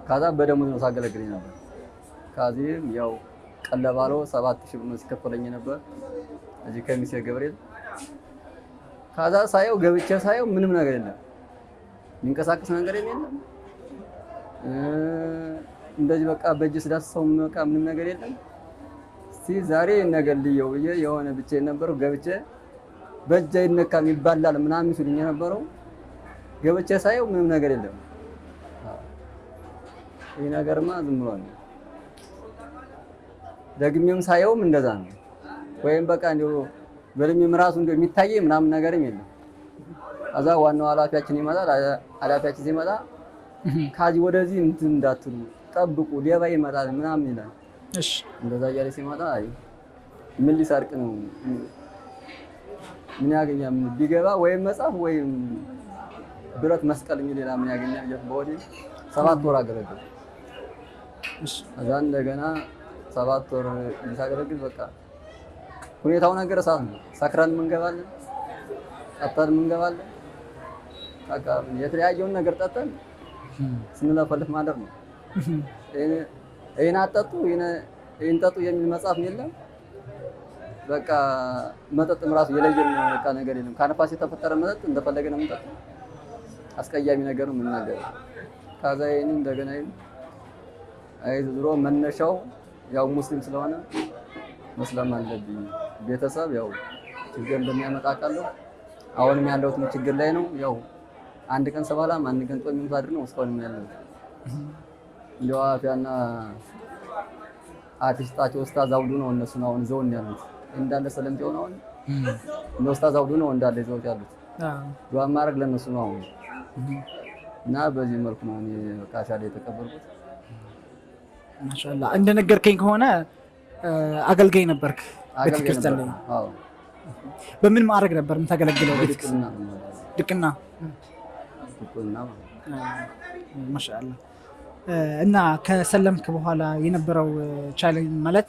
ከዛ በደሞዝ ነው ሳገለግለኝ ነበር። ከዚህም ያው ቀለባሎ 7,000 ብር ነው ሲከፈለኝ ነበር እዚህ ከሚሴ ገብርኤል። ከዛ ሳየው ገብቼ ሳየው ምንም ነገር የለም፣ የሚንቀሳቀስ ነገር የለም። እንደዚህ በቃ በእጅ ስዳስሰው በቃ ምንም ነገር የለም። እስቲ ዛሬ ነገር ልየው ብዬ የሆነ ብቻዬን ነበርኩ። ገብቼ በእጅ አይነካም ይባላል ምናምን ሲሉኝ የነበረው ገብቼ ሳየው ምንም ነገር የለም። ይህ ነገርማ ዝም ብሎ ነው። ደግሜም ሳየውም እንደዛ ነው። ወይም በቃ እንዲሁ በእድሜም ራሱ እንዲሁ የሚታየኝ ምናምን ነገርም የለም። ከዛ ዋናው ኃላፊያችን ይመጣል። ኃላፊያችን ሲመጣ ከዚህ ወደዚህ እንትን እንዳትሉ ጠብቁ፣ ሌባ ይመጣል ምናምን ይላል። እንደዛ እያለ ሲመጣ አይ ምን ሊሰርቅ ነው? ምን ያገኛል? ምን ቢገባ ወይም መጽሐፍ ወይም ብረት መስቀል እንጂ ሌላ ምን ያገኛል? እያልኩ በሆዴ 7 ወር አገለገልኩ። ከዛ እንደገና 7 ወር ሳገለግል በቃ ሁኔታው ነገር እሳት ነው። ሰክረን እንገባለን፣ ጠጥተን እንገባለን። በቃ የተለያየውን ነገር ጠጥተን ስንለፈልፍ ማደር ነው። ይሄን አትጠጡ ይሄን ጠጡ የሚል መጽሐፍ የለም። በቃ መጠጥም ራሱ የለየን በቃ ነገር የለም። ከነፋስ የተፈጠረ መጠጥ እንደፈለገ ነው የምንጠጣው። አስቀያሚ ነገር ነው የምንናገረው። ከዛ ይሄን እንደገና ይሄን አይ ዞሮ መነሻው ያው ሙስሊም ስለሆነ መስለም አለብኝ። ቤተሰብ ያው ችግር እንደሚያመጣ አውቃለሁ። አሁንም ያለሁትም ችግር ላይ ነው። ያው አንድ ቀን ስበላም አንድ ቀን ጦሜም ሳድር ነው እስካሁንም ያለሁት። እንደው አፊያና አርቲስታቸው ኡስታዝ አብዱ ነው እነሱን አሁን ይዘውን ያሉት እንዳለ ሰለምቴ ሆነው አሁን እነ ኡስታዝ አብዱ ነው እንዳለ ይዘውት ያሉት። ዱዓ ማድረግ ለእነሱ ነው አሁን። እና በዚህ መልኩ ነው እኔ በቃ ሻሃዳ የተቀበልኩት። ማሻአላህ፣ እንደነገርከኝ ከሆነ አገልጋይ ነበርክ አገልጋይ ቤተክርስቲያን ላይ። ነበርኩ። አዎ። በምን ማዕረግ ነበር የምታገለግለው? ቤተክርስቲያን? በዲቁና ነው። ድቅና። ዲቁና ማለት ነው። ማሻአላህ። እና ከሰለምክ በኋላ የነበረው challenge ማለት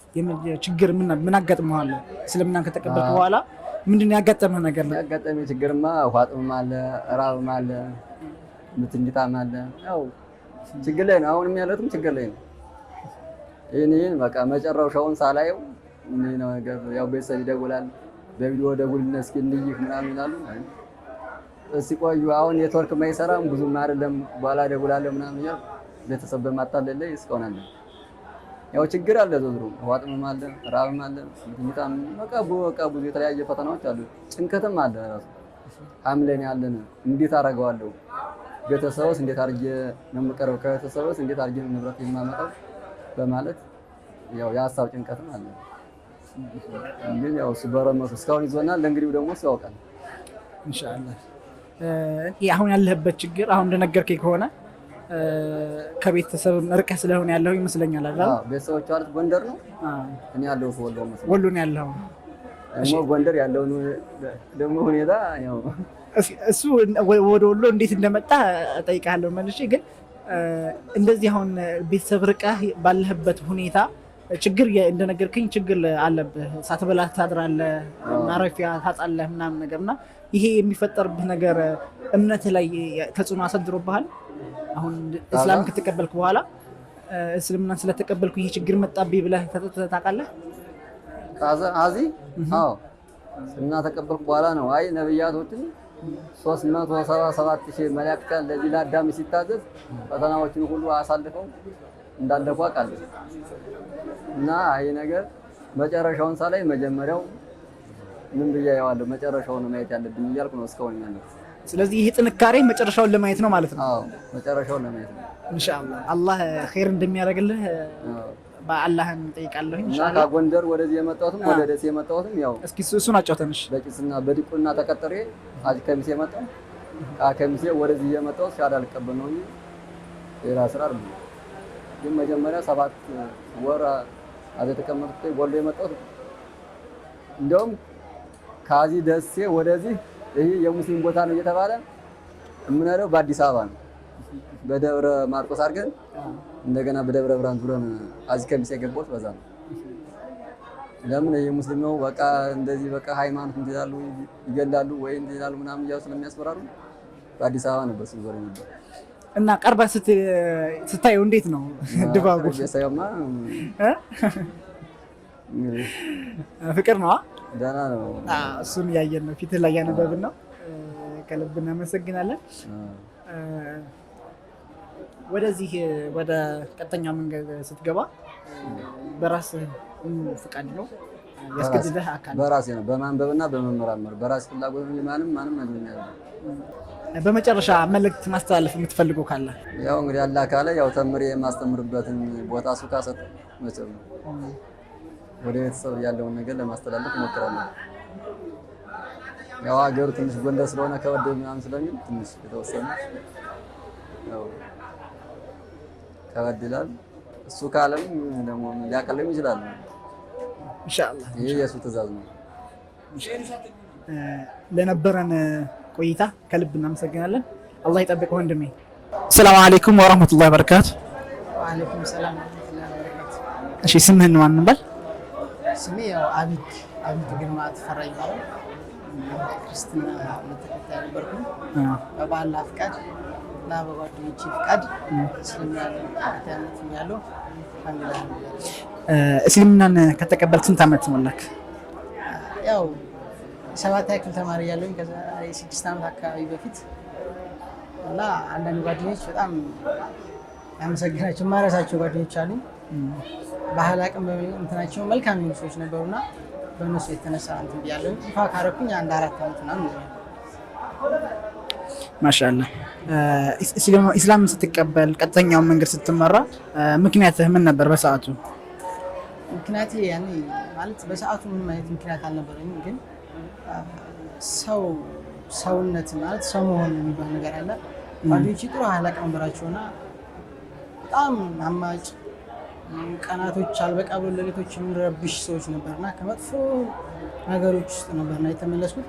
ችግር ምን አጋጥመዋል? እስልምናን ከተቀበልክ በኋላ ምንድን ነው ያጋጠመህ ነገር ነው? ያጋጠመኝ ችግርማ ውሃ ጥምም አለ፣ ራብም አለ። ምትኝታም አለ። ያው ችግር ላይ ነው። አሁንም ያለሁትም ችግር ላይ ነው። ይህን በቃ መጨረሻውን ሳላየው እኔ ነው ነገር ያው ቤተሰብ ይደውላል። በቪዲዮ ደውልና እስኪ እንይህ ምናምን ይላሉ። ሲቆዩ አሁን ኔትወርክ ማይሰራም ብዙም አይደለም፣ በኋላ እደውላለሁ ምናምን እያልኩ ቤተሰብ በማታለል ላይ እስካሁን አለ። ያው ችግር አለ፣ ዞሮ ውሃ ጥምም አለ፣ ራብም አለ፣ ምትኝታም በቃ ብዙ የተለያየ ፈተናዎች አሉ። ጭንቀትም አለ። ራሱ ሐምሌ ነው ያለን። እንዴት አደርገዋለሁ? ቤተሰብስ እንዴት አድርጌ ነው የምቀርበው? ከቤተሰብስ እንዴት አድርጌ ነው ንብረት የማመጣው? በማለት ያው የሀሳብ ጭንቀትም አለ። ግን ያው እሱ በረመቱ እስካሁን ይዞናል። ለእንግዲህ ደግሞ እሱ ያውቃል። ኢንሻአላህ አሁን ያለህበት ችግር አሁን እንደነገርከኝ ከሆነ ከቤተሰብ ርቀህ ስለሆነ ያለው ይመስለኛል አይደል? አዎ፣ ቤተሰቦቿ ያሉት ጎንደር ነው። እኔ ያለሁት ወሎ መሰለኝ። ወሎ ነው ያለኸው። ደግሞ ጎንደር ያለውን ደግሞ ሁኔታ ያው እሱ ወደ ወሎ እንዴት እንደመጣ እጠይቅሃለሁ መልሼ። ግን እንደዚህ አሁን ቤተሰብ ርቀህ ባለህበት ሁኔታ ችግር እንደነገርከኝ ችግር አለብህ። ሳትበላ ታድራለህ፣ ማረፊያ ታጣለህ ምናምን ነገር እና ይሄ የሚፈጠርብህ ነገር እምነትህ ላይ ተጽዕኖ አሳድሮብሃል? አሁን እስላም ከተቀበልክ በኋላ እስልምናን ስለተቀበልኩ ይሄ ችግር መጣብኝ ብለህ ተጸጽተህ ታውቃለህ? አዚ አዎ፣ እስልምና ተቀበልኩ በኋላ ነው። አይ ነብያቶችን 377,000 መላእክት ለዚህ ለአዳም ሲታዘዝ ፈተናዎችን ሁሉ አሳልፈው እንዳለፉ አውቃለሁ። እና ይሄ ነገር መጨረሻውን ሳላይ መጀመሪያው ምን ብዬ አየዋለሁ? መጨረሻውን ማየት ያለብኝ እያልኩ ነው እስካሁን ያለው። ስለዚህ ይሄ ጥንካሬ መጨረሻውን ለማየት ነው ማለት ነው። አዎ፣ መጨረሻውን ለማየት ነው። ኢንሻአላህ አላህ ኸይር እንደሚያደርግልህ በአላህን እጠይቃለሁ። እና ኢንሻአላህ ከጎንደር ወደዚህ የመጣሁትም ወደ ደሴ የመጣሁትም ያው እስኪ እሱን አጫውተንሽ። በቂስና በዲቁና ተቀጥሬ አዚ ከሚሴ መጣሁ። ከሚሴ ወደዚህ የመጣሁት ሻሃዳ ልቀበል ነው እንጂ ሌላ ስራ አይደለም። ግን መጀመሪያ 7 ወር አዚ የተቀመጥኩት ወሎ የመጣሁት እንደውም ከዚህ ደሴ ወደዚህ ይሄ የሙስሊም ቦታ ነው እየተባለ የምንሄደው በአዲስ አበባ ነው። በደብረ ማርቆስ አድርገን እንደገና በደብረ ብርሃን ዙረን አዚ ከሚሴ የገባሁት በዛ ነው። ለምን ይሄ ሙስሊም ነው በቃ እንደዚህ በቃ ሃይማኖት እንትን ይላሉ ይገላሉ ወይ እንትን ይላሉ ምናምን እያሉ ስለሚያስፈራሩ በአዲስ አበባ ነበር ስንዞር የነበር። እና ቀርበህ ስታየው እንዴት ነው ድባቡ? ቀርቤ ሳየውማ ፍቅር ነው። ደህና ነው። እሱን እያየን ነው፣ ፊትህ ላይ እያነበብን ነው። ከልብ እናመሰግናለን። ወደዚህ ወደ ቀጥተኛው መንገድ ስትገባ በራስህ ፍቃድ ነው ያስገድደህ አካል? በራሴ ነው፣ በማንበብና በመመራመር በራሴ ፍላጎት ነው። ማንም ማንም አይደለም። በመጨረሻ መልእክት ማስተላለፍ የምትፈልገው ካለ? ያው እንግዲህ አላህ ካለ ያው ተምሬ የማስተምርበትን ቦታ እሱ ካሰጠ መቼም ወደ ቤተሰብ ያለውን ነገር ለማስተላለፍ እሞክራለሁ። ያው ሀገሩ ትንሽ ጎንደር ስለሆነ ከበድ ምናምን ስለሚል ትንሽ የተወሰነ ያው ከበድ ይላል። እሱ ካለም ደግሞ ሊያቀልም ይችላል። ኢንሻአላህ ይሄ የእሱ ትእዛዝ ነው። ለነበረን ቆይታ ከልብ እናመሰግናለን። አላህ ይጠብቅህ ወንድሜ። ሰላም አለይኩም ወራህመቱላሂ ወበረካቱ። ወአለይኩም ሰላም ወራህመቱላሂ ወበረካቱ። እሺ ስምህን ማን እንበል? ስሜ ያው አቢድ ግርማ ተፈራ ይባላል። ክርስትና እምነት ተከታይ ነበርኩኝ። በአላህ ፍቃድ እና በጓደኞቼ ፍቃድ እስልምና ተከታይነት ያለው አልሐምዱሊላህ። እስልምናን ከተቀበልክ ስንት ዓመት ሞላክ? ያው 7ኛ ክፍል ተማሪ እያለሁኝ ከዛሬ 6 ዓመት አካባቢ በፊት እና አንዳንድ ጓደኞች በጣም ያመሰግናቸው የማረሳቸው ጓደኞች አሉኝ። ባህል አቅም እንትናቸው መልካም የሆኑ ሰዎች ነበሩና በእነሱ የተነሳ እንትን ብያለሁኝ። ይፋ ካረኩኝ አንድ 4 ዓመት ምናምን ይሆናል። ማሻአላህ። ኢስላምን ስትቀበል ቀጥተኛውን መንገድ ስትመራ ምክንያትህ ምን ነበር በሰዓቱ? ምክንያቴ ያኔ ማለት በሰዓቱ ምንም አይነት ምክንያት አልነበረኝም። ግን ሰው ሰውነት ማለት ሰው መሆን የሚባል ነገር አለ። ጓደኞቼ ጥሩ አህላቅ ነበራቸውና በጣም አማጭ ቀናቶች አልበቃ ብሎ ሌሊቶች የምንረብሽ ሰዎች ነበርና ከመጥፎ ነገሮች ውስጥ ነበርና የተመለስኩት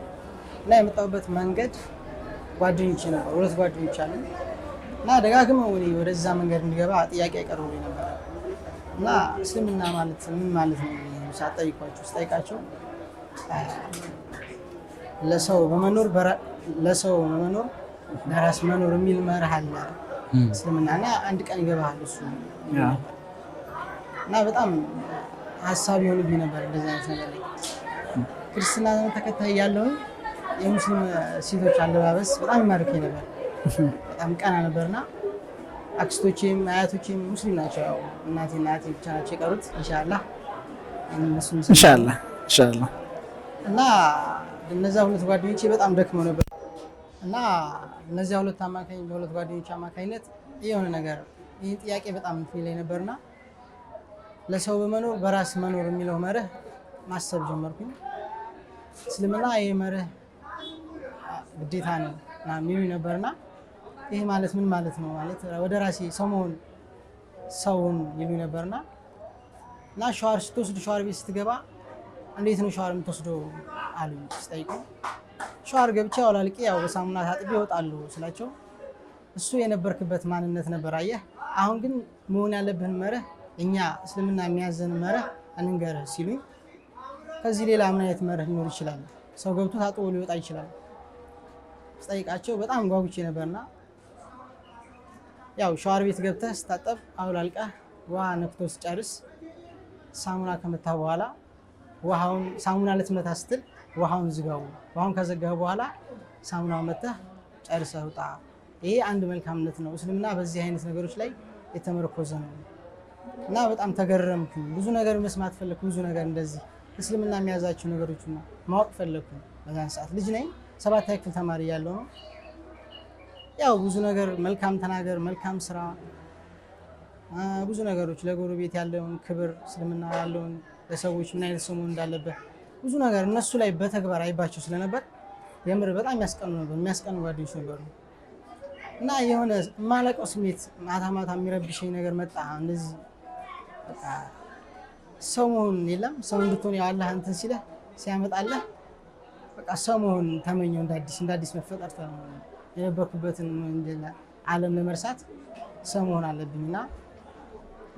እና የመጣሁበት መንገድ ጓደኞቼ ነበሩ። 2 ጓደኞች አሉ እና ደጋግመው እኔ ወደዛ መንገድ እንድገባ ጥያቄ ያቀርቡልኝ ነበር እና እስልምና ማለት ምን ማለት ነው ሳጠይቋቸው ስጠይቃቸው ለሰው በመኖር ለራስ መኖር የሚል መርህ አለ እስልምናና አንድ ቀን ይገባሃል እሱ እና በጣም ሀሳብ ይሆንብኝ ነበር እንደዚህ አይነት ነገር ላይ። ክርስትና ተከታይ ያለውን የሙስሊም ሴቶች አለባበስ በጣም ይማርከኝ ነበር። በጣም ቀና ነበርና አክስቶቼም አያቶቼም ሙስሊም ናቸው። ያው እናቴና አያቴ ብቻ ናቸው የቀሩት። ኢንሻአላህ እነሱም ኢንሻአላህ ኢንሻአላህ። እና እነዚያ ሁለት ጓደኞቼ በጣም ደክመው ነበር እና እነዚያ ሁለት አማካኝ በሁለት ጓደኞቼ አማካኝነት የሆነ ነገር ይህን ጥያቄ በጣም እንትን ይለኝ ነበርና ለሰው በመኖር በራስ መኖር የሚለው መርህ ማሰብ ጀመርኩኝ። እስልምና ይህ መርህ ግዴታ ነው ምናምን ይሉኝ ነበርና ይህ ማለት ምን ማለት ነው? ማለት ወደ ራሴ ሰው መሆን ሰውን ይሉኝ ነበርና እና ሻወር ስትወስድ ሻወር ቤት ስትገባ እንዴት ነው ሻወር የምትወስደው አሉኝ ስጠይቁ፣ ሻወር ገብቼ አውላልቄ ያው በሳሙና ታጥቤ እወጣለሁ ስላቸው እሱ የነበርክበት ማንነት ነበር አየህ፣ አሁን ግን መሆን ያለብህን መርህ እኛ እስልምና የሚያዘን መርህ እንንገርህ ሲሉኝ ከዚህ ሌላ ምን አይነት መርህ ሊኖር ይችላል? ሰው ገብቶ ታጥቦ ሊወጣ ይችላል። ስጠይቃቸው በጣም ጓጉቼ ነበርና ያው ሻወር ቤት ገብተህ ስታጠብ አውላልቀህ ውሃ ነክቶ ስጨርስ ሳሙና ከመታ በኋላ ውሃውን ሳሙና ልትመታ ስትል ውሃውን ዝጋው። ውሃውን ከዘጋህ በኋላ ሳሙናው መተህ ጨርሰህ ውጣ። ይሄ አንድ መልካምነት ነው። እስልምና በዚህ አይነት ነገሮች ላይ የተመረኮዘ ነው እና በጣም ተገረምኩኝ። ብዙ ነገር መስማት ፈለግኩ። ብዙ ነገር እንደዚህ እስልምና የሚያዛቸው ነገሮች ነው ማወቅ ፈለግኩ። በዛን ሰዓት ልጅ ነኝ፣ 7ኛ ክፍል ተማሪ እያለሁ ነው። ያው ብዙ ነገር መልካም ተናገር፣ መልካም ስራ፣ ብዙ ነገሮች ለጎረቤት ያለውን ክብር፣ እስልምና ያለውን ለሰዎች ምን አይነት ሰው መሆን እንዳለበት ብዙ ነገር እነሱ ላይ በተግባር አይባቸው ስለነበር የምር በጣም ያስቀኑ ነበር፣ የሚያስቀኑ ጓደኞች ነበሩ። እና የሆነ የማላውቀው ስሜት ማታ ማታ የሚረብሸኝ ነገር መጣ። እንደዚህ በቃ ሰው መሆን የለም ሰው እንድትሆን ያው አላህ እንትን ሲለህ ሲያመጣለህ በቃ ሰው መሆን ተመኘው። እንደ አዲስ መፈጠር ተመኘው። የነበርኩበትን ዓለም ለመርሳት ሰው መሆን አለብኝና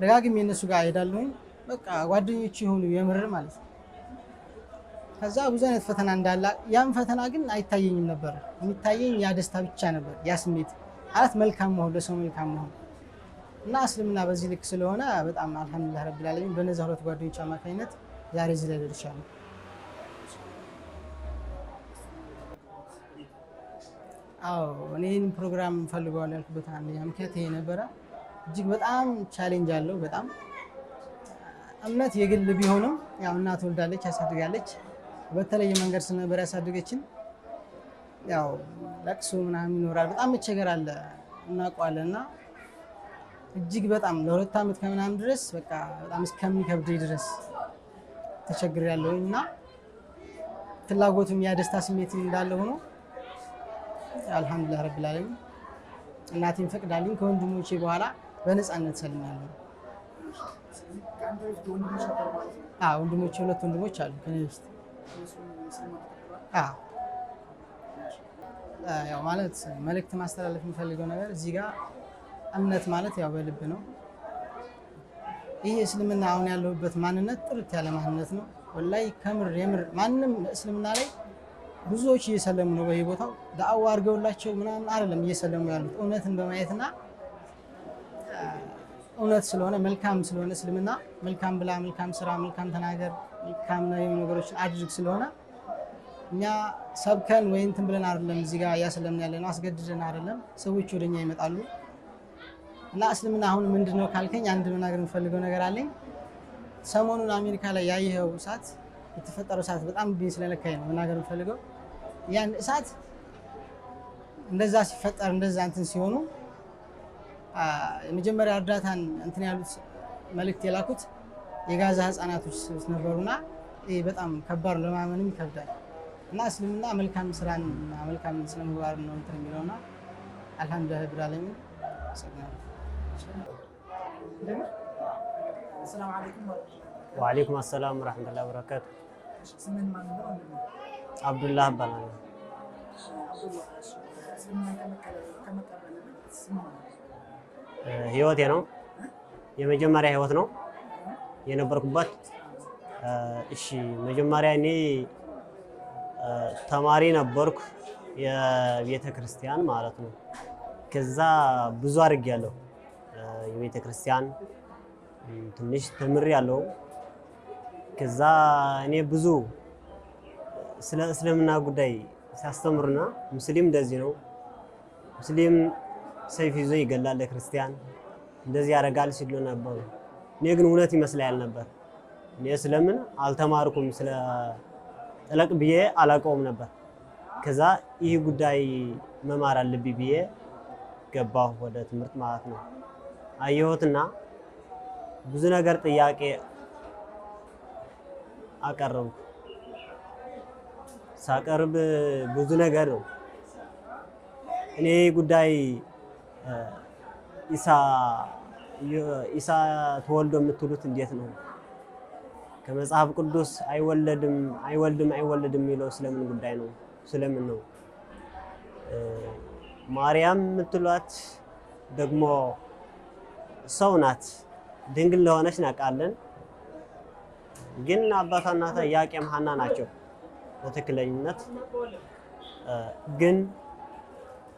ደጋግሜ እነሱ ጋር እሄዳለሁኝ። በቃ ጓደኞች የሆኑ የምር ማለት ነው። ከዛ ብዙ አይነት ፈተና እንዳለ ያም ፈተና ግን አይታየኝም ነበር። የሚታየኝ ያ ደስታ ብቻ ነበር፣ ያ ስሜት አላት መልካም መሆን፣ ለሰው መልካም መሆን እና እስልምና በዚህ ልክ ስለሆነ በጣም አልሐምዱሊላህ ረቢል ዓለሚን በነዛ ሁለት ጓደኞች አማካኝነት ዛሬ እዚህ ላይ ደርሻለሁ። አዎ እኔ ይህን ፕሮግራም ፈልገዋለሁ ያልኩበት አንደኛ ምክንያት ይሄ ነበረ። እጅግ በጣም challenge አለው። በጣም እምነት የግል ቢሆንም ያው እናት ወልዳለች፣ ያሳድጋለች። በተለየ መንገድ ስለነበር ያሳድገችን ያው ለቅሶ ምናምን ይኖራል፣ በጣም መቸገር አለ እናውቀዋለን። እና እጅግ በጣም ለ2 ዓመት ከምናምን ድረስ በቃ በጣም እስከሚከብደኝ ድረስ ተቸግሬያለሁኝ። እና ፍላጎቱም ያ ደስታ ስሜት እንዳለ ሆኖ አልሐምዱሊላህ ረቢል ዓለሚን እናቴም ፈቅዳልኝ ከወንድሞቼ በኋላ በነፃነት ሰልሜያለሁ። አዎ ወንድሞቼ 2 ወንድሞች አሉ ከኔ በፊት። አዎ ያው ማለት መልእክት ማስተላለፍ የምፈልገው ነገር እዚህ ጋር እምነት ማለት ያው በልብ ነው። ይሄ እስልምና አሁን ያለሁበት ማንነት ጥርት ያለ ማንነት ነው። ወላሂ ከምር የምር ማንም እስልምና ላይ ብዙዎች እየሰለሙ ነው። በየቦታው ዳዕዋ አድርገውላቸው ምናምን አይደለም እየሰለሙ ያሉት እውነትን በማየትና እውነት ስለሆነ መልካም ስለሆነ እስልምና መልካም ብላ፣ መልካም ስራ፣ መልካም ተናገር፣ መልካም ነገሮችን አድርግ ስለሆነ እኛ ሰብከን ወይ እንትን ብለን አይደለም እዚህ ጋር እያሰለምን ያለ ነው፣ አስገድደን አይደለም። ሰዎች ወደኛ ይመጣሉ። እና እስልምና አሁን ምንድነው ካልከኝ አንድ መናገር የምፈልገው ነገር አለኝ። ሰሞኑን አሜሪካ ላይ ያየኸው እሳት የተፈጠረው እሳት በጣም ልቤን ስለነካኝ ነው መናገር የምፈልገው። ያን እሳት እንደዛ ሲፈጠር እንደዛ እንትን ሲሆኑ የመጀመሪያ እርዳታን እንትን ያሉት መልእክት የላኩት የጋዛ ህፃናቶች ነበሩና ይሄ በጣም ከባድ ለማመንም ይከብዳል። እና እስልምና መልካም ስራን እና መልካም ስነ ምግባር ነው እንትን የሚለውና አልሐምዱሊላህ ረቢል ዓለሚን። ወአለይኩም አሰላም ወራህመቱላሂ ወበረካቱ። አብዱላህ እባላለሁ። ህይወቴ ነው የመጀመሪያ ህይወት ነው የነበርኩበት። እሺ መጀመሪያ እኔ ተማሪ ነበርኩ። የቤተ ክርስቲያን ማለት ነው። ከዛ ብዙ አድርጌያለሁ። የቤተ ክርስቲያን ትንሽ ተምሬያለሁ። ከዛ እኔ ብዙ ስለ እስልምና ጉዳይ ሲያስተምሩና ሙስሊም እንደዚህ ነው፣ ሙስሊም ሰይፍ ይዞ ይገላል ለክርስቲያን እንደዚህ ያደርጋል ሲሉ ነበሩ። እኔ ግን እውነት ይመስለኛል ነበር። እኔ ስለምን አልተማርኩም፣ ስለ ጠለቅ ብዬ አላውቀውም ነበር። ከዛ ይህ ጉዳይ መማር አለብኝ ብዬ ገባሁ ወደ ትምህርት ማለት ነው። አየሁትና ብዙ ነገር ጥያቄ አቀረብኩ። ሳቀርብ ብዙ ነገር ነው። እኔ ጉዳይ ኢሳ ተወልዶ የምትሉት እንዴት ነው? ከመጽሐፍ ቅዱስ አይወለድም አይወልድም አይወለድም የሚለው ስለምን ጉዳይ ነው? ስለምን ነው? ማርያም የምትሏት ደግሞ ሰው ናት፣ ድንግል ለሆነች እናውቃለን። ግን አባቷ እናቷ ኢያቄም ሐና ናቸው በትክክለኝነት። ግን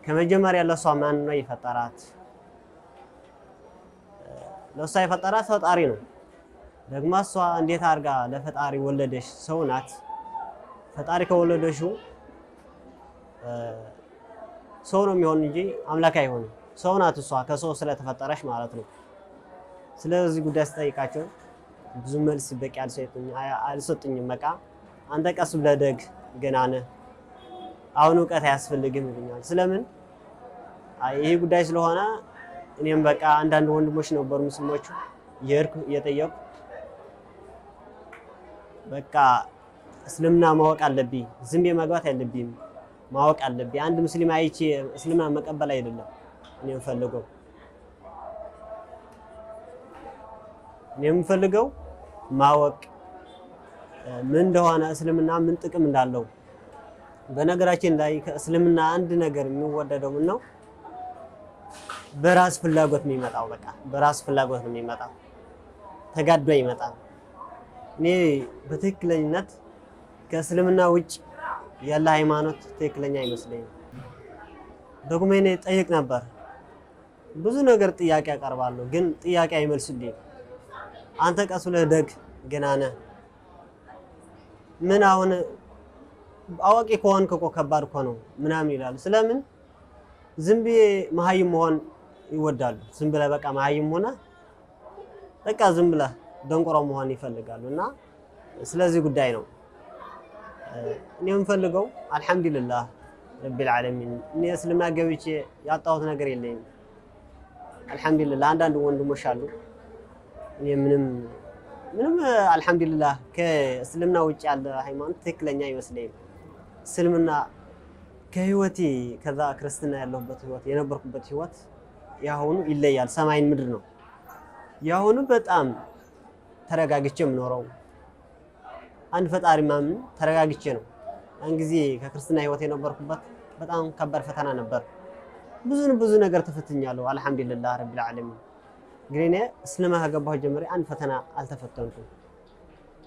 ከመጀመሪያ ለሷ ማን ነው የፈጠራት? ለሷ የፈጠራት ፈጣሪ ነው። ደግሞ እሷ እንዴት አድርጋ ለፈጣሪ ወለደሽ? ሰው ናት። ፈጣሪ ከወለደሽው ሰው ነው የሚሆን እንጂ አምላክ አይሆንም። ሰው ናት እሷ ከሰው ስለተፈጠረሽ ማለት ነው። ስለዚህ ጉዳይ ስጠይቃቸው ብዙ መልስ በቂ አልሰጡኝም። በቃ አንተ ቀስ ብለህ ደግ ገና ነህ፣ አሁን እውቀት አያስፈልግም ይሉኛል። ስለምን ይሄ ጉዳይ ስለሆነ እኔም በቃ አንዳንድ ወንድሞች ነበሩ ሙስሊሞቹ፣ እየሄድኩ እየጠየቁ በቃ እስልምና ማወቅ አለብኝ፣ ዝም ብዬ መግባት አይለብኝም፣ ማወቅ አለብኝ። አንድ ሙስሊም አይቼ እስልምና መቀበል አይደለም እኔ የምፈልገው ማወቅ ምን እንደሆነ እስልምና ምን ጥቅም እንዳለው። በነገራችን ላይ ከእስልምና አንድ ነገር የሚወደደው ምን ነው? በራስ ፍላጎት የሚመጣው በቃ በራስ ፍላጎት ነው የሚመጣው፣ ተጋድሎ ይመጣል። እኔ በትክክለኝነት ከእስልምና ውጭ ያለ ሃይማኖት ትክክለኛ አይመስለኝም። ደግሞ እኔ ጠይቅ ነበር፣ ብዙ ነገር ጥያቄ አቀርባለሁ፣ ግን ጥያቄ አይመልሱልኝም። አንተ ቀስ ብለህ ደግ ገና ነህ፣ ምን አሁን አዋቂ ከሆንክ እኮ ከባድ እኮ ነው ምናምን ይላሉ። ስለምን ዝም ብዬ መሀይም መሆን ይወዳሉ። ዝም ብለህ በቃ መሀይም ሆነ በቃ ዝም ብለህ ደንቆሮ መሆን ይፈልጋሉ። እና ስለዚህ ጉዳይ ነው እኔ የምፈልገው። አልሐምዱሊላህ ረቢል ዓለሚን እኔ እስልምና ገብቼ ያጣሁት ነገር የለኝም። አልሐምዱሊላህ አንዳንድ ወንድሞች አሉ እኔ ምንም ምንም አልሐምዱሊላህ ከእስልምና ውጭ ያለ ሃይማኖት ትክክለኛ አይመስለኝም። እስልምና ከህይወቴ ከዛ ክርስትና ያለሁበት ህይወት የነበርኩበት ህይወት ያሁኑ ይለያል። ሰማይን ምድር ነው። ያሁኑ በጣም ተረጋግቼ የምኖረው አንድ ፈጣሪ ማምን ተረጋግቼ ነው። ያን ጊዜ ከክርስትና ህይወት የነበርኩበት በጣም ከባድ ፈተና ነበር። ብዙ ነገር ተፈትኛለሁ። አልሐምዱሊላህ ረቢል ዓለሚን። ግን እኔ እስልምና ከገባሁ ጀምሬ አንድ ፈተና አልተፈተንኩም።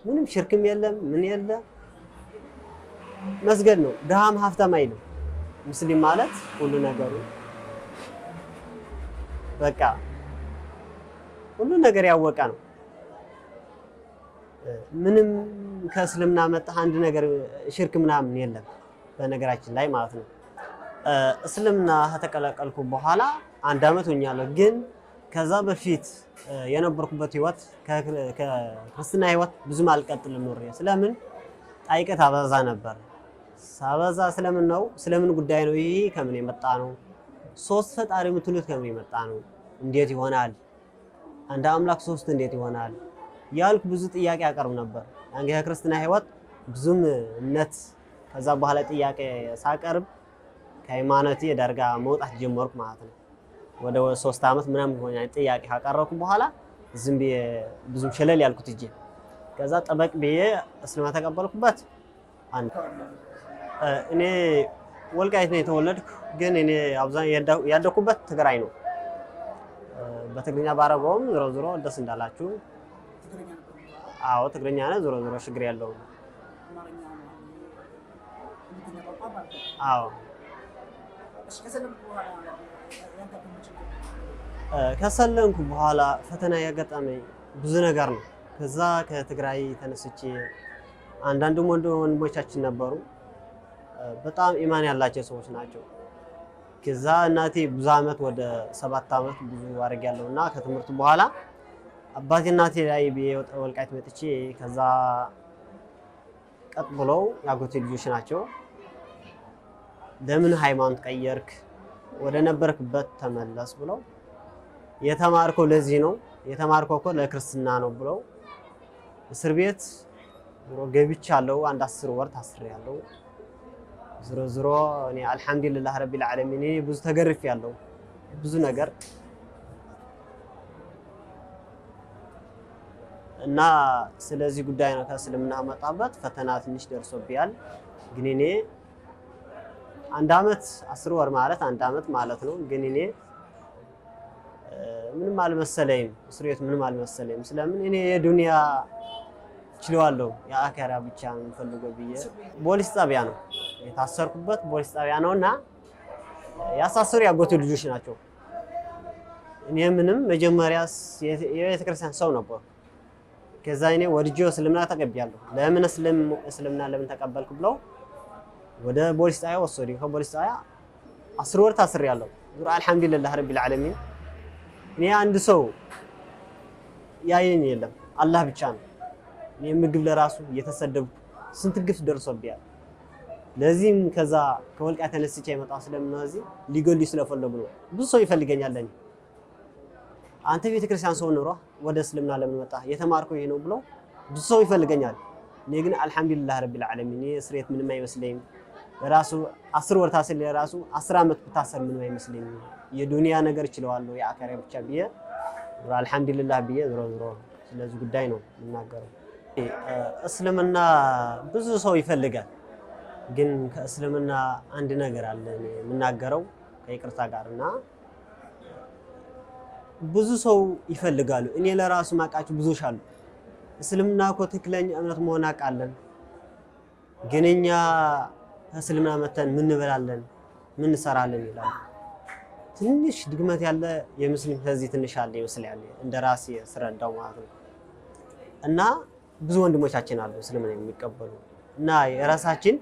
ምንም ሽርክም የለም ምን የለ፣ መስገድ ነው። ድሃም ሀብታም አይልም። ሙስሊም ማለት ሁሉ ነገሩ በቃ ሁሉ ነገር ያወቀ ነው። ምንም ከእስልምና መጣህ አንድ ነገር ሽርክ ምናምን የለም በነገራችን ላይ ማለት ነው። እስልምና ከተቀላቀልኩ በኋላ አንድ አመት ሆኛለሁ። ግን ከዛ በፊት የነበርኩበት ህይወት ከክርስትና ህይወት ብዙም አልቀጥልም ኖሬ። ስለምን ጣይቀት አበዛ ነበር። ሳበዛ ስለምን ነው? ስለምን ጉዳይ ነው? ይሄ ከምን የመጣ ነው? ሶስት ፈጣሪ የምትሉት ከምን የመጣ ነው? እንዴት ይሆናል? አንድ አምላክ ሶስት እንዴት ይሆናል? ያልኩ ብዙ ጥያቄ አቀርብ ነበር። ያን ከክርስትና ህይወት ብዙም እምነት ከዛ በኋላ ጥያቄ ሳቀርብ ከሃይማኖቴ ደርጋ መውጣት ጀመርኩ ማለት ነው። ወደ 3 አመት ምናምን ሆኛል ጥያቄ ካቀረብኩ በኋላ ዝም ብዬ ብዙም ሸለል ያልኩት እጄ። ከዛ ጠበቅ ብዬ እስልምና ተቀበልኩበት። አንድ እኔ ወልቃይት ነው የተወለድኩ፣ ግን እኔ አብዛኛው ያደኩበት ትግራይ ነው። በትግርኛ ባረገውም ዞሮ ዞሮ ደስ እንዳላችሁ። አዎ ትግርኛ ነው። ዞሮ ዞሮ ችግር ያለው አዎ። ከሰለምክ በኋላ ያጋጠመህ ችግር? ከሰለምኩ በኋላ ፈተና ያጋጠመኝ ብዙ ነገር ነው። ከዛ ከትግራይ ተነስቼ አንዳንድ ወንድሞቻችን ነበሩ፣ በጣም ኢማን ያላቸው ሰዎች ናቸው። ከዛ እናቴ ብዙ አመት ወደ 7 አመት ብዙ አድርጌያለሁ እና ከትምህርቱ በኋላ አባቴ እናቴ ላይ ወልቃይት መጥቼ ከዛ ቀጥ ብለው ያጎቴ ልጆች ናቸው። ለምን ሃይማኖት ቀየርክ? ወደ ነበርክበት ተመለስ ብለው፣ የተማርከው ለዚህ ነው፣ የተማርከው እኮ ለክርስትና ነው ብለው እስር ቤት ዞሮ ገብቻለሁ። አንድ 10 ወር ታስሬያለሁ። ዞሮ ዞሮ እኔ አልሐምዱሊላህ ረቢል ዓለሚን እኔ ብዙ ተገርፌያለሁ፣ ብዙ ነገር እና ስለዚህ ጉዳይ ነው ከእስልምና መጣበት ፈተና ትንሽ ደርሶብኛል። ግን እኔ 1 አመት 10 ወር ማለት 1 አመት ማለት ነው። ግን እኔ ምንም አልመሰለኝም፣ እስር ቤት ምንም አልመሰለኝም። ስለምን እኔ የዱንያ ችለዋለሁ፣ የአኼራ ብቻ ነው የምፈልገው ብዬ ፖሊስ ጣቢያ ነው የታሰርኩበት፣ ፖሊስ ጣቢያ ነውና ያሳሰሩ ያጎቴ ልጆች ናቸው። እኔ ምንም መጀመሪያ የቤተክርስቲያን ሰው ነበርኩ። ከዛ እኔ ወድጄ እስልምና ተቀብያለሁ። ለምን እስልምና ለምን ተቀበልክ ብለው ወደ ፖሊስ ጣቢያ ወሰዱኝ። ከፖሊስ ጣቢያ 10 ወር ታስሬያለሁ። ዙር አልሐምዱሊላህ ረቢል ዓለሚን እኔ አንድ ሰው ያየኝ የለም፣ አላህ ብቻ ነው። እኔ ምግብ ለራሱ እየተሰደብኩ ስንት ግፍ ደርሶብኛል። ለዚህም ከዛ ከወልቃይት ተነስቼ የመጣው ስለምን እዚህ ሊገሉኝ ስለፈለጉ ነው። ብዙ ሰው ይፈልገኛል ለኔ። አንተ ቤተክርስቲያን ሰው ኑሮ ወደ እስልምና ለምን መጣህ? የተማርከው ይሄ ነው ብሎ ብዙ ሰው ይፈልገኛል። እኔ ግን አልሐምዱሊላህ ረቢል ዓለሚን እኔ እስር ቤት ምንም አይመስለኝም። ለራሱ 10 ወር ታስሬ ለራሱ 10 አመት ብታሰር ምንም አይመስለኝም። የዱንያ ነገር እችለዋለሁ የአኼራ ብቻ ብዬ አልሐምዱሊላህ ብዬ ዞሮ ዞሮ ስለዚህ ጉዳይ ነው የምናገረው። እስልምና ብዙ ሰው ይፈልጋል። ግን ከእስልምና አንድ ነገር አለ እኔ የምናገረው ከይቅርታ ጋር እና ብዙ ሰው ይፈልጋሉ። እኔ ለራሱ ማውቃቸው ብዙዎች አሉ። እስልምና እኮ ትክክለኛ እምነት መሆን አውቃለን፣ ግን እኛ እስልምና መተን ምን እንበላለን ምን እንሰራለን ይላሉ። ትንሽ ድግመት ያለ የሙስሊም ከዚህ ትንሽ አለ ይመስላል እንደ ራሴ ስረዳው ማለት ነው። እና ብዙ ወንድሞቻችን አሉ እስልምና የሚቀበሉ እና የራሳችን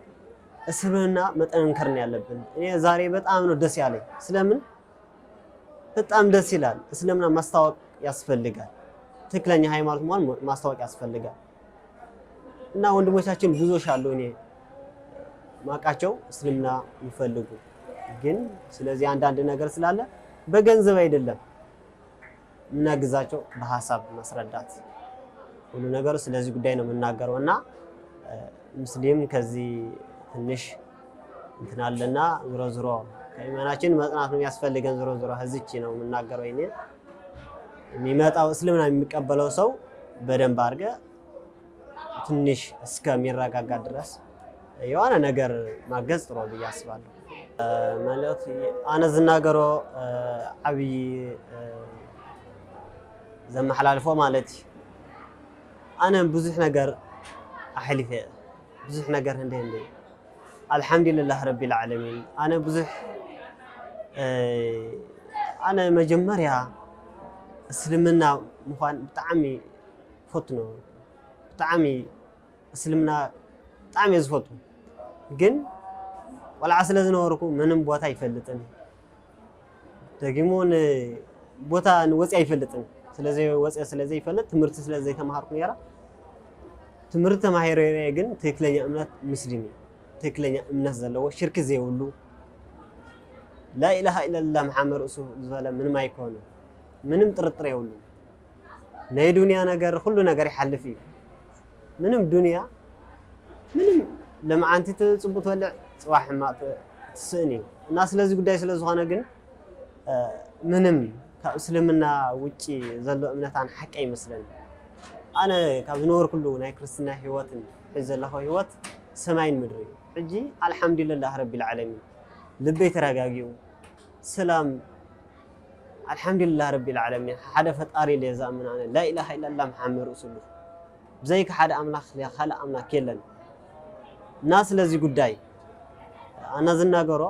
እስልምና መጠንከር ነው ያለብን። እኔ ዛሬ በጣም ነው ደስ ያለኝ። ስለምን በጣም ደስ ይላል። እስልምና ማስታወቅ ያስፈልጋል። ትክክለኛ ሃይማኖት መሆን ማስታወቅ ያስፈልጋል። እና ወንድሞቻችን ብዙዎች አሉ እኔ ማቃቸው እስልምና የሚፈልጉ፣ ግን ስለዚህ አንዳንድ ነገር ስላለ በገንዘብ አይደለም የምናግዛቸው፣ በሀሳብ ማስረዳት ሁሉ ነገሩ ስለዚህ ጉዳይ ነው የምናገረው። እና ሙስሊም ከዚህ ትንሽ እንትን አለና ዞሮ ዞሮ ከኢማናችን መጽናት ነው የሚያስፈልገን። ዞሮ ዞሮ እዚች ነው የምናገረው። እኔ የሚመጣው እስልምና የሚቀበለው ሰው በደንብ አድርገህ ትንሽ እስከሚረጋጋ ድረስ የሆነ ነገር ማገዝ ጥሩ ብዬ አስባለሁ። ማለት ኣነ ዝናገሮ ዓብይ ዘመሓላልፎ ማለት እዩ። ኣነ ብዙሕ ነገር ኣሕሊፈ፣ ብዙሕ ነገር እንደ አልሐምዱሊላህ ረቢል ዓለሚን። ኣነ ብዙሕ ኣነ መጀመርያ እስልምና ምኳን ብጣዕሚ ፈቱ ነበርኩ። ብጣዕሚ እስልምና ብጣዕሚ እየ ዝፈቱ፣ ግን ቆልዓ ስለ ዝነበርኩ ምንም ቦታ ኣይፈልጥን፣ ደጊሞ ቦታ ወፂ ኣይፈልጥን። ወፂአ ስለዘይፈልጥ ትምህርቲ ስለዘይተምሃርኩ ነይራ። ትምህርቲ ተማሂረ ግን ትክክለኛ እምነት ሙስሊም እዩ። ትክክለኛ እምነት ዘለዎ፣ ሽርክ ዘይብሉ፣ ላኢላሃ ኢለላህ መሓመድ ርእሱ ዝበለ ምንም ኣይኮነን፣ ምንም ጥርጥር የብሉን። ናይ ዱንያ ነገር ኩሉ ነገር ይሓልፍ እዩ። ምንም ዱንያ ምንም ለመዓንቲ ፅቡቅ ትበልዕ፣ ፅባሕ ሕማቅ ትስእን እዩ። እና ስለዚ ጉዳይ ስለዝኾነ ግን ምንም ካብ እስልምና ውጪ ዘሎ እምነታን ሓቂ ኣይመስለኒ። ኣነ ካብ ዝነበርኩሉ ናይ ክርስትና ሂወትን ሕዚ ዘለኹ ሂወት ሰማይን ምድሪ እዩ። ሕጂ አልሐምዱሊላህ ረቢል ዓለሚን ልበይ ተረጋጊኡ ሰላም፣ አልሐምዱሊላህ ረቢል ዓለሚን። ሓደ ፈጣሪ ኢለ ዝኣምን ኣነ፣ ላኢላሃ ኢለላህ መሓመድ ረሱሉ፣ ብዘይካ ሓደ ኣምላኽ ካልእ ኣምላክ የለን። እና ስለዚ ጉዳይ ኣነ ዝናገሮ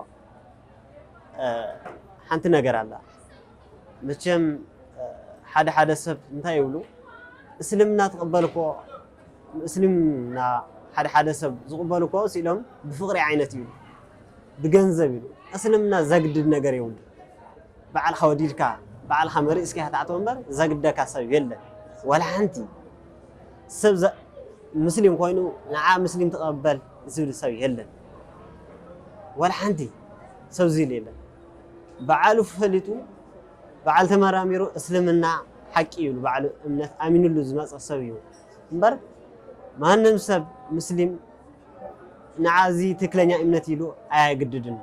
ሓንቲ ነገር ኣላ። መቸም ሓደ ሓደ ሰብ እንታይ ይብሉ፣ እስልምና ትቕበል እኮ እስልምና ሓደ ሓደ ሰብ ዝቕበሉ እኮ ኢሎም ብፍቅሪ ዓይነት ይብሉ፣ ብገንዘብ ይብሉ። እስልምና ዘግድድ ነገር የብሉ። ባዕልካ ወዲድካ ባዕልካ መሪፅካ ክትኣትዎ እምበር ዘግደካ ሰብ የለን። ወላ ሓንቲ ሰብ ሙስሊም ኮይኑ ንዓ ሙስሊም ትቐበል ዝብል ሰብ የለን። ወላ ሓንቲ ሰብ ዝብል የለን። በዓሉ ፈሊጡ፣ በዓል ተመራሚሩ፣ እስልምና ሓቂ ይብሉ፣ ባዕሉ እምነት ኣሚኑሉ ዝመፀ ሰብ እዩ እምበር ማንም ሰብ ሙስሊም ንዓ እዚ ትክክለኛ እምነት ኢሉ ኣየግድድን።